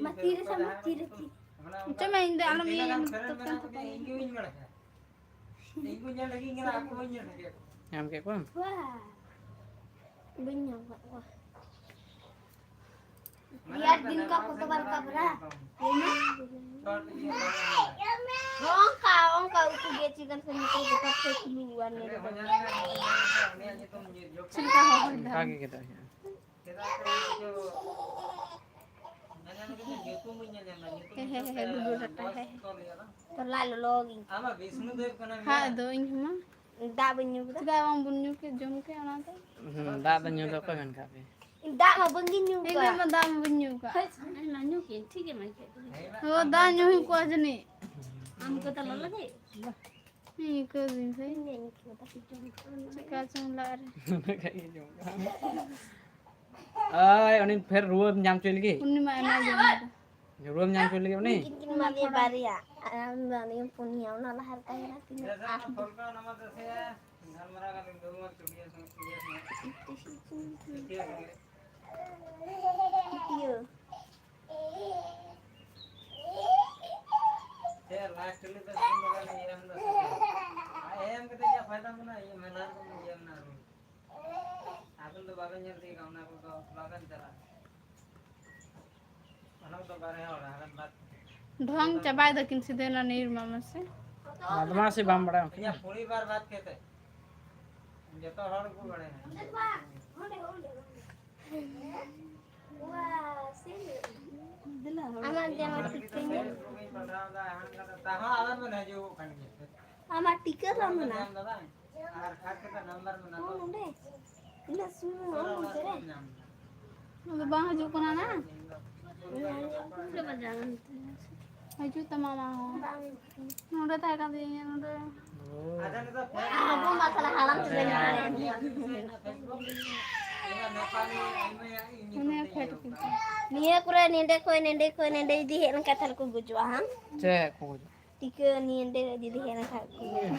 ᱢᱟ ᱛᱤᱨᱮ ᱥᱟᱢᱮ ᱛᱤᱨᱮ ᱛᱤᱨᱮ᱾ ᱪᱚ ᱢᱟ ᱤᱧ ᱫᱚ ᱟᱞᱚᱢ ᱤᱭᱟᱹᱭᱟ, ᱢᱟ ᱛᱚ ᱠᱟᱱ ᱛᱟᱯᱟᱢ᱾ ᱧᱟᱢ ᱠᱮᱫ ᱠᱚᱣᱟᱢ? ᱵᱟᱝ᱾ ᱵᱟᱹᱧ ᱧᱟᱢ ᱠᱟᱜ ᱠᱚᱣᱟ᱾ ᱨᱮᱭᱟᱲ ᱫᱤᱱ ᱠᱚ ᱯᱷᱳᱴᱳ ᱵᱟᱞ ᱠᱟᱵᱨᱟ᱾ ᱚᱱᱠᱟ, ᱚᱱᱠᱟ ᱩᱛᱩ ᱜᱮ ᱪᱤᱠᱮᱱ ᱥᱮ ᱢᱤᱴᱤ ᱫᱚᱠᱟᱱ ᱠᱷᱚᱱ ᱠᱤᱞᱩ ᱟᱨ ᱱᱤᱭᱟᱹ ᱫᱚ᱾ ᱪᱮᱫ ᱞᱮᱠᱟ ᱦᱚᱦᱚᱭ ᱫᱟ? ᱚᱱᱠᱟ ᱜᱮ ᱜᱮᱫᱚᱜ ᱦᱩᱭᱩᱜᱼᱟ᱾ ᱦᱮ, ᱦᱮ, ᱦᱮ, ᱦᱮ, ᱜᱩᱰᱩ ᱰᱟᱴᱟ, ᱦᱮ, ᱦᱮ᱾ ᱛᱚ ᱞᱟᱡ ᱞᱚᱞᱚ ᱜᱤᱧ᱾ ᱦᱮᱸ, ᱫᱚ ᱤᱧ ᱦᱚᱸ ᱢᱟ᱾ ᱫᱟᱜ ᱵᱟᱹᱧ ᱧᱩ ᱠᱮᱫᱟ᱾ ᱪᱮᱫᱟᱜ ᱵᱟᱝ ᱵᱚᱱ ᱧᱩ ᱠᱮᱫ? ᱡᱚᱢ ᱠᱮᱫ ᱚᱱᱟ ᱫᱚ᱾ ᱦᱩᱸ, ᱫᱟᱜ ᱫᱚ ᱧᱩ ᱫᱚ ᱚᱠᱚᱭ ᱢᱮᱱ ᱠᱟᱜ ᱯᱮ? ᱤᱧ ᱫᱟᱜ ᱢᱟ ᱵᱟᱝᱜᱤᱧ ᱧᱩ ᱤᱧ ᱠᱟᱜ᱾ ᱢᱟ ᱫᱟᱜ ᱢᱟ ᱵᱟᱹᱧ ᱧᱩ ᱠᱟᱜ᱾ ᱦᱳᱭ, ᱚᱱᱟ ᱧᱩ ᱠᱮᱫ ᱴᱷᱤᱠ ᱜᱮ ᱢᱮᱱ ᱠᱮᱫ ᱫᱚ᱾ ᱚ, ᱫᱟᱜ ᱧᱩ ᱦᱩᱭ ᱠᱚᱜᱼᱟ ᱡᱟᱹᱱᱤᱡ᱾ ᱟᱢ ᱠᱚ ᱛᱟᱞᱟ ᱞᱟᱹᱜᱤᱫ? ᱦᱮᱸ, ᱟᱹᱭᱠᱟᱹᱣ ᱫᱟᱹᱧ ᱥᱮ᱾ ᱪᱤᱠᱟ ᱪᱚᱝ ᱞᱟᱜ ᱨᱮ᱾ ᱟᱭ, ᱩᱱᱤ ᱯᱷᱮᱨ ᱨᱩᱣᱟᱹ ᱧᱟᱢ ᱦᱚᱪᱚᱭ ᱞᱟᱹᱜᱤᱫ? ᱩᱱᱤ ᱢᱟ ᱟᱭᱢᱟ ᱡᱚᱢ ᱮᱫᱟ᱾ ᱨᱩᱣᱟᱹ ᱧᱟᱢ ᱦᱚᱪᱚᱭ ᱞᱟᱹᱜᱤᱫ ᱩᱱᱤ? ᱩᱱᱠᱤᱱ ᱠᱤᱱ ᱮᱢᱟ ᱫᱮᱭᱟ ᱵᱟᱨᱭᱟ᱾ ᱟᱨ ᱟᱢ ᱫᱚ ᱟᱹᱰᱤ ᱯᱩᱱᱭᱟ, ᱚᱱᱟ ᱞᱟᱦᱟ ᱨᱮ ᱛᱟᱦᱮᱸ ᱠᱟᱱᱟ ᱛᱤᱱᱟᱹᱜ? ᱟᱴ ᱴᱤ᱾ ᱤᱭᱟᱹ᱾ ᱪᱮᱫ ᱞᱟᱡ ᱴᱩᱞᱤ ᱫᱚ ᱥᱤᱢ ᱵᱚᱞᱮ ᱤᱭᱟᱹ ᱮᱢ ᱫᱚ ᱥᱮ ᱪᱮᱫ? ᱟᱡ ᱮᱢ ᱠᱟᱛᱮ ᱤᱧᱟᱹᱜ ᱯᱷᱟᱭᱫᱟ ᱢᱮᱱᱟᱜᱼᱟ, ᱤᱧᱟᱹᱜ ᱢᱮᱞᱟ ᱨᱮᱫᱚ ᱤᱭᱟᱹ ᱢᱮᱱᱟᱜᱼᱟ ᱨᱩᱞ᱾ ᱟᱵᱮᱱ ᱫᱚ ᱵᱟᱵᱮᱱ ᱧᱮᱞ ᱛᱤᱭᱳᱜᱟ, ᱚᱱᱟ ᱠᱚᱫᱚ ᱵᱟᱵᱮᱱ ᱪᱟᱞᱟᱜᱼᱟ᱾ ᱚᱱᱟ ᱠᱚᱫᱚ ᱵᱟᱨᱦᱮ ᱦᱚᱲ, ᱟᱵᱮᱱ ᱵᱟᱫ᱾ ᱰᱷᱚᱝ ᱪᱟᱵᱟᱭ ᱫᱟᱠᱤᱱ ᱥᱤᱫᱷᱟᱹ ᱚᱱᱟ ᱱᱤᱨᱢᱟ ᱢᱟᱥᱮ᱾ ᱵᱟᱫᱢᱟᱥᱤ ᱵᱟᱢ ᱵᱟᱲᱟᱭᱟ ᱩᱱᱠᱤᱱ ᱤᱧᱟᱹᱜ ᱫᱚ᱾ ᱯᱚᱨᱤᱵᱟᱨ ᱵᱟᱫ ᱠᱟᱛᱮ ᱡᱚᱛᱚ ᱦᱚᱲ ᱠᱚ ᱵᱟᱲᱟᱭᱟ᱾ ᱟᱢᱟᱜ ᱡᱟᱢᱟ ᱴᱷᱤᱠ ᱛᱮ ᱧᱮᱞ᱾ ᱟᱢᱟᱜ ᱴᱤᱠᱟᱹ ᱫᱚ ᱢᱮᱱᱟᱜᱼᱟ᱾ ᱚ, ᱱᱚᱰᱮ᱾ ᱤᱱᱟᱹᱜ ᱥᱩᱨ ᱨᱮ ᱢᱮᱱᱟᱜᱼᱟ, ᱱᱚᱛᱮ ᱨᱮ᱾ ᱟᱫᱚ ᱵᱟᱝ ᱦᱤᱡᱩᱜ ᱠᱟᱱᱟ ᱱᱟ? ᱦᱤᱡᱩᱜ ᱛᱟᱢᱟ ᱟᱢᱟᱜ ᱦᱚᱸ᱾ ᱵᱟᱝ᱾ ᱱᱚᱰᱮ ᱛᱟᱦᱮᱸ ᱠᱟᱱ ᱛᱤᱧᱟᱹ, ᱱᱚᱰᱮ᱾ ᱟᱵᱚ ᱢᱟ ᱛᱟᱦᱞᱮ ᱦᱟᱲᱟᱢ ᱪᱟᱵᱟ ᱧᱚᱜ ᱠᱟᱱᱟ᱾ ᱩᱱᱤ ᱦᱚᱸ ᱯᱷᱮᱰ ᱠᱤᱱ ᱛᱟᱭᱟ᱾ ᱱᱤᱭᱟᱹ ᱠᱚᱨᱮ ᱱᱮᱸᱰᱮ ᱠᱷᱚᱡ, ᱱᱮᱸᱰᱮ ᱠᱷᱚᱡ, ᱱᱮᱸᱰᱮ ᱡᱩᱫᱤ ᱦᱮᱡ ᱞᱮᱱᱠᱷᱟᱱ ᱛᱟᱦᱞᱮ ᱠᱚ ᱜᱩᱡᱩᱜᱼᱟ, ᱦᱟᱝ? ᱪᱮᱫ ᱠᱚ ᱜᱩᱡᱩᱜᱼᱟ? ᱴᱤᱠᱟᱹ ᱱᱮᱸᱰᱮ ᱡᱩᱫᱤ ᱦᱮᱡ ᱞᱮᱱᱠᱷᱟᱱ ᱠᱚ ᱜᱩᱡᱩᱜᱼᱟ᱾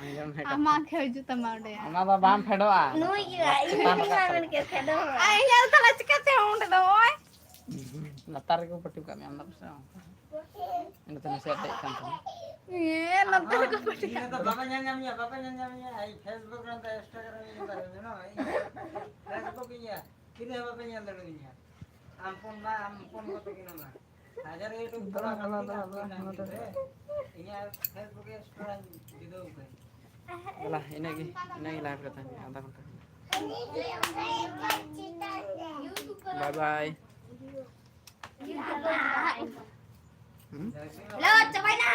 ᱟᱸᱡᱚᱢ ᱢᱮ ᱠᱟᱛᱷᱟ᱾ ᱟᱢᱟᱜ ᱜᱮ ᱦᱤᱡᱩᱜ ᱛᱟᱢᱟ ᱚᱸᱰᱮ᱾ ᱚᱱᱟ ᱫᱚ ᱵᱟᱢ ᱯᱷᱮᱰᱚᱜᱼᱟ᱾ ᱱᱩᱭ ᱜᱮ, ᱤᱧ ᱪᱮᱛᱟᱱ ᱜᱮ ᱨᱟᱠᱟᱵ ᱢᱮᱱ ᱠᱟᱛᱮ᱾ ᱠᱮᱫ ᱯᱷᱮᱰᱚᱜ ᱢᱮ᱾ ᱟᱨ ᱤᱧᱟᱹᱜ ᱫᱚ ᱛᱟᱦᱞᱮ ᱪᱤᱠᱟᱹᱛᱮ ᱚᱸᱰᱮ ᱫᱚ ᱱᱚᱜᱼᱚᱭ? ᱞᱟᱛᱟᱨ ᱨᱮᱠᱚ ᱯᱟᱹᱴᱤ ᱠᱟᱜ ᱢᱮᱭᱟ, ᱟᱢ ᱫᱚ ᱯᱟᱥᱮ ᱚᱱᱠᱟ᱾ ᱮᱸᱰᱮ ᱛᱮ ᱱᱟᱥᱮᱭᱟᱜ ᱫᱮᱡ ᱠᱟᱱ ᱛᱟᱢᱟ᱾ ᱦᱮᱸ, ᱱᱚᱛᱮ ᱨᱮᱠᱚ ᱯᱟᱹᱴᱤ ᱤᱧ ᱠᱟᱜ ᱫᱚ ᱢᱮᱭᱟ᱾ ᱵᱟᱯᱮ ᱧᱮᱞ ᱧᱟᱢᱤᱧᱟ, ᱵᱟᱯᱮ ᱧᱮᱞ ᱧᱟᱢᱤᱧᱟ᱾ ᱤᱧ Facebook ᱨᱮ, ᱤᱧ ᱫᱚ Instagram ᱨᱮ, ᱤᱧ ᱫᱚ, ᱤᱧ ᱫᱚ Facebook ᱤᱧ ᱧᱮᱞ᱾ ᱛᱤᱱᱟᱹᱜ ᱦᱚᱸ ᱵᱟᱯᱮ ᱧᱮᱞ ᱫᱟᱲᱮᱭᱟᱹᱧᱟ᱾ ᱟᱢ ᱯᱷᱳᱱ ᱢᱟ, ᱟᱢ ᱯᱷᱳᱱ ᱠᱚᱛᱮ ᱜᱮ ᱱᱚᱣᱟ᱾ ᱦᱟᱡᱟᱨ YouTube ᱫᱚ ᱠᱷᱚᱨᱟ ᱟᱞᱟᱫᱟ, ᱠᱟᱱ ᱟᱞᱟᱫᱟ, ᱛᱤᱧ ᱱᱚᱰᱮ ᱨᱮ᱾ ᱤᱧᱟᱹᱜ Facebook ᱮ ᱥᱴᱳᱨ ᱡᱩᱫᱟᱹ ᱩᱯᱟᱹᱭ᱾ ᱫᱮᱞᱟ, ᱤᱱᱟᱹᱜ ᱜᱮ, ᱤᱱᱟᱹᱜ ᱜᱮ live ᱨᱮ ᱛᱟᱦᱮᱱ ᱢᱮ, ᱟᱫᱷᱟ ᱜᱷᱚᱱᱴᱟ᱾ Bye bye᱾ ᱦᱩᱸ? ᱦᱮᱞᱳ, ᱪᱟᱵᱟᱭᱱᱟ᱾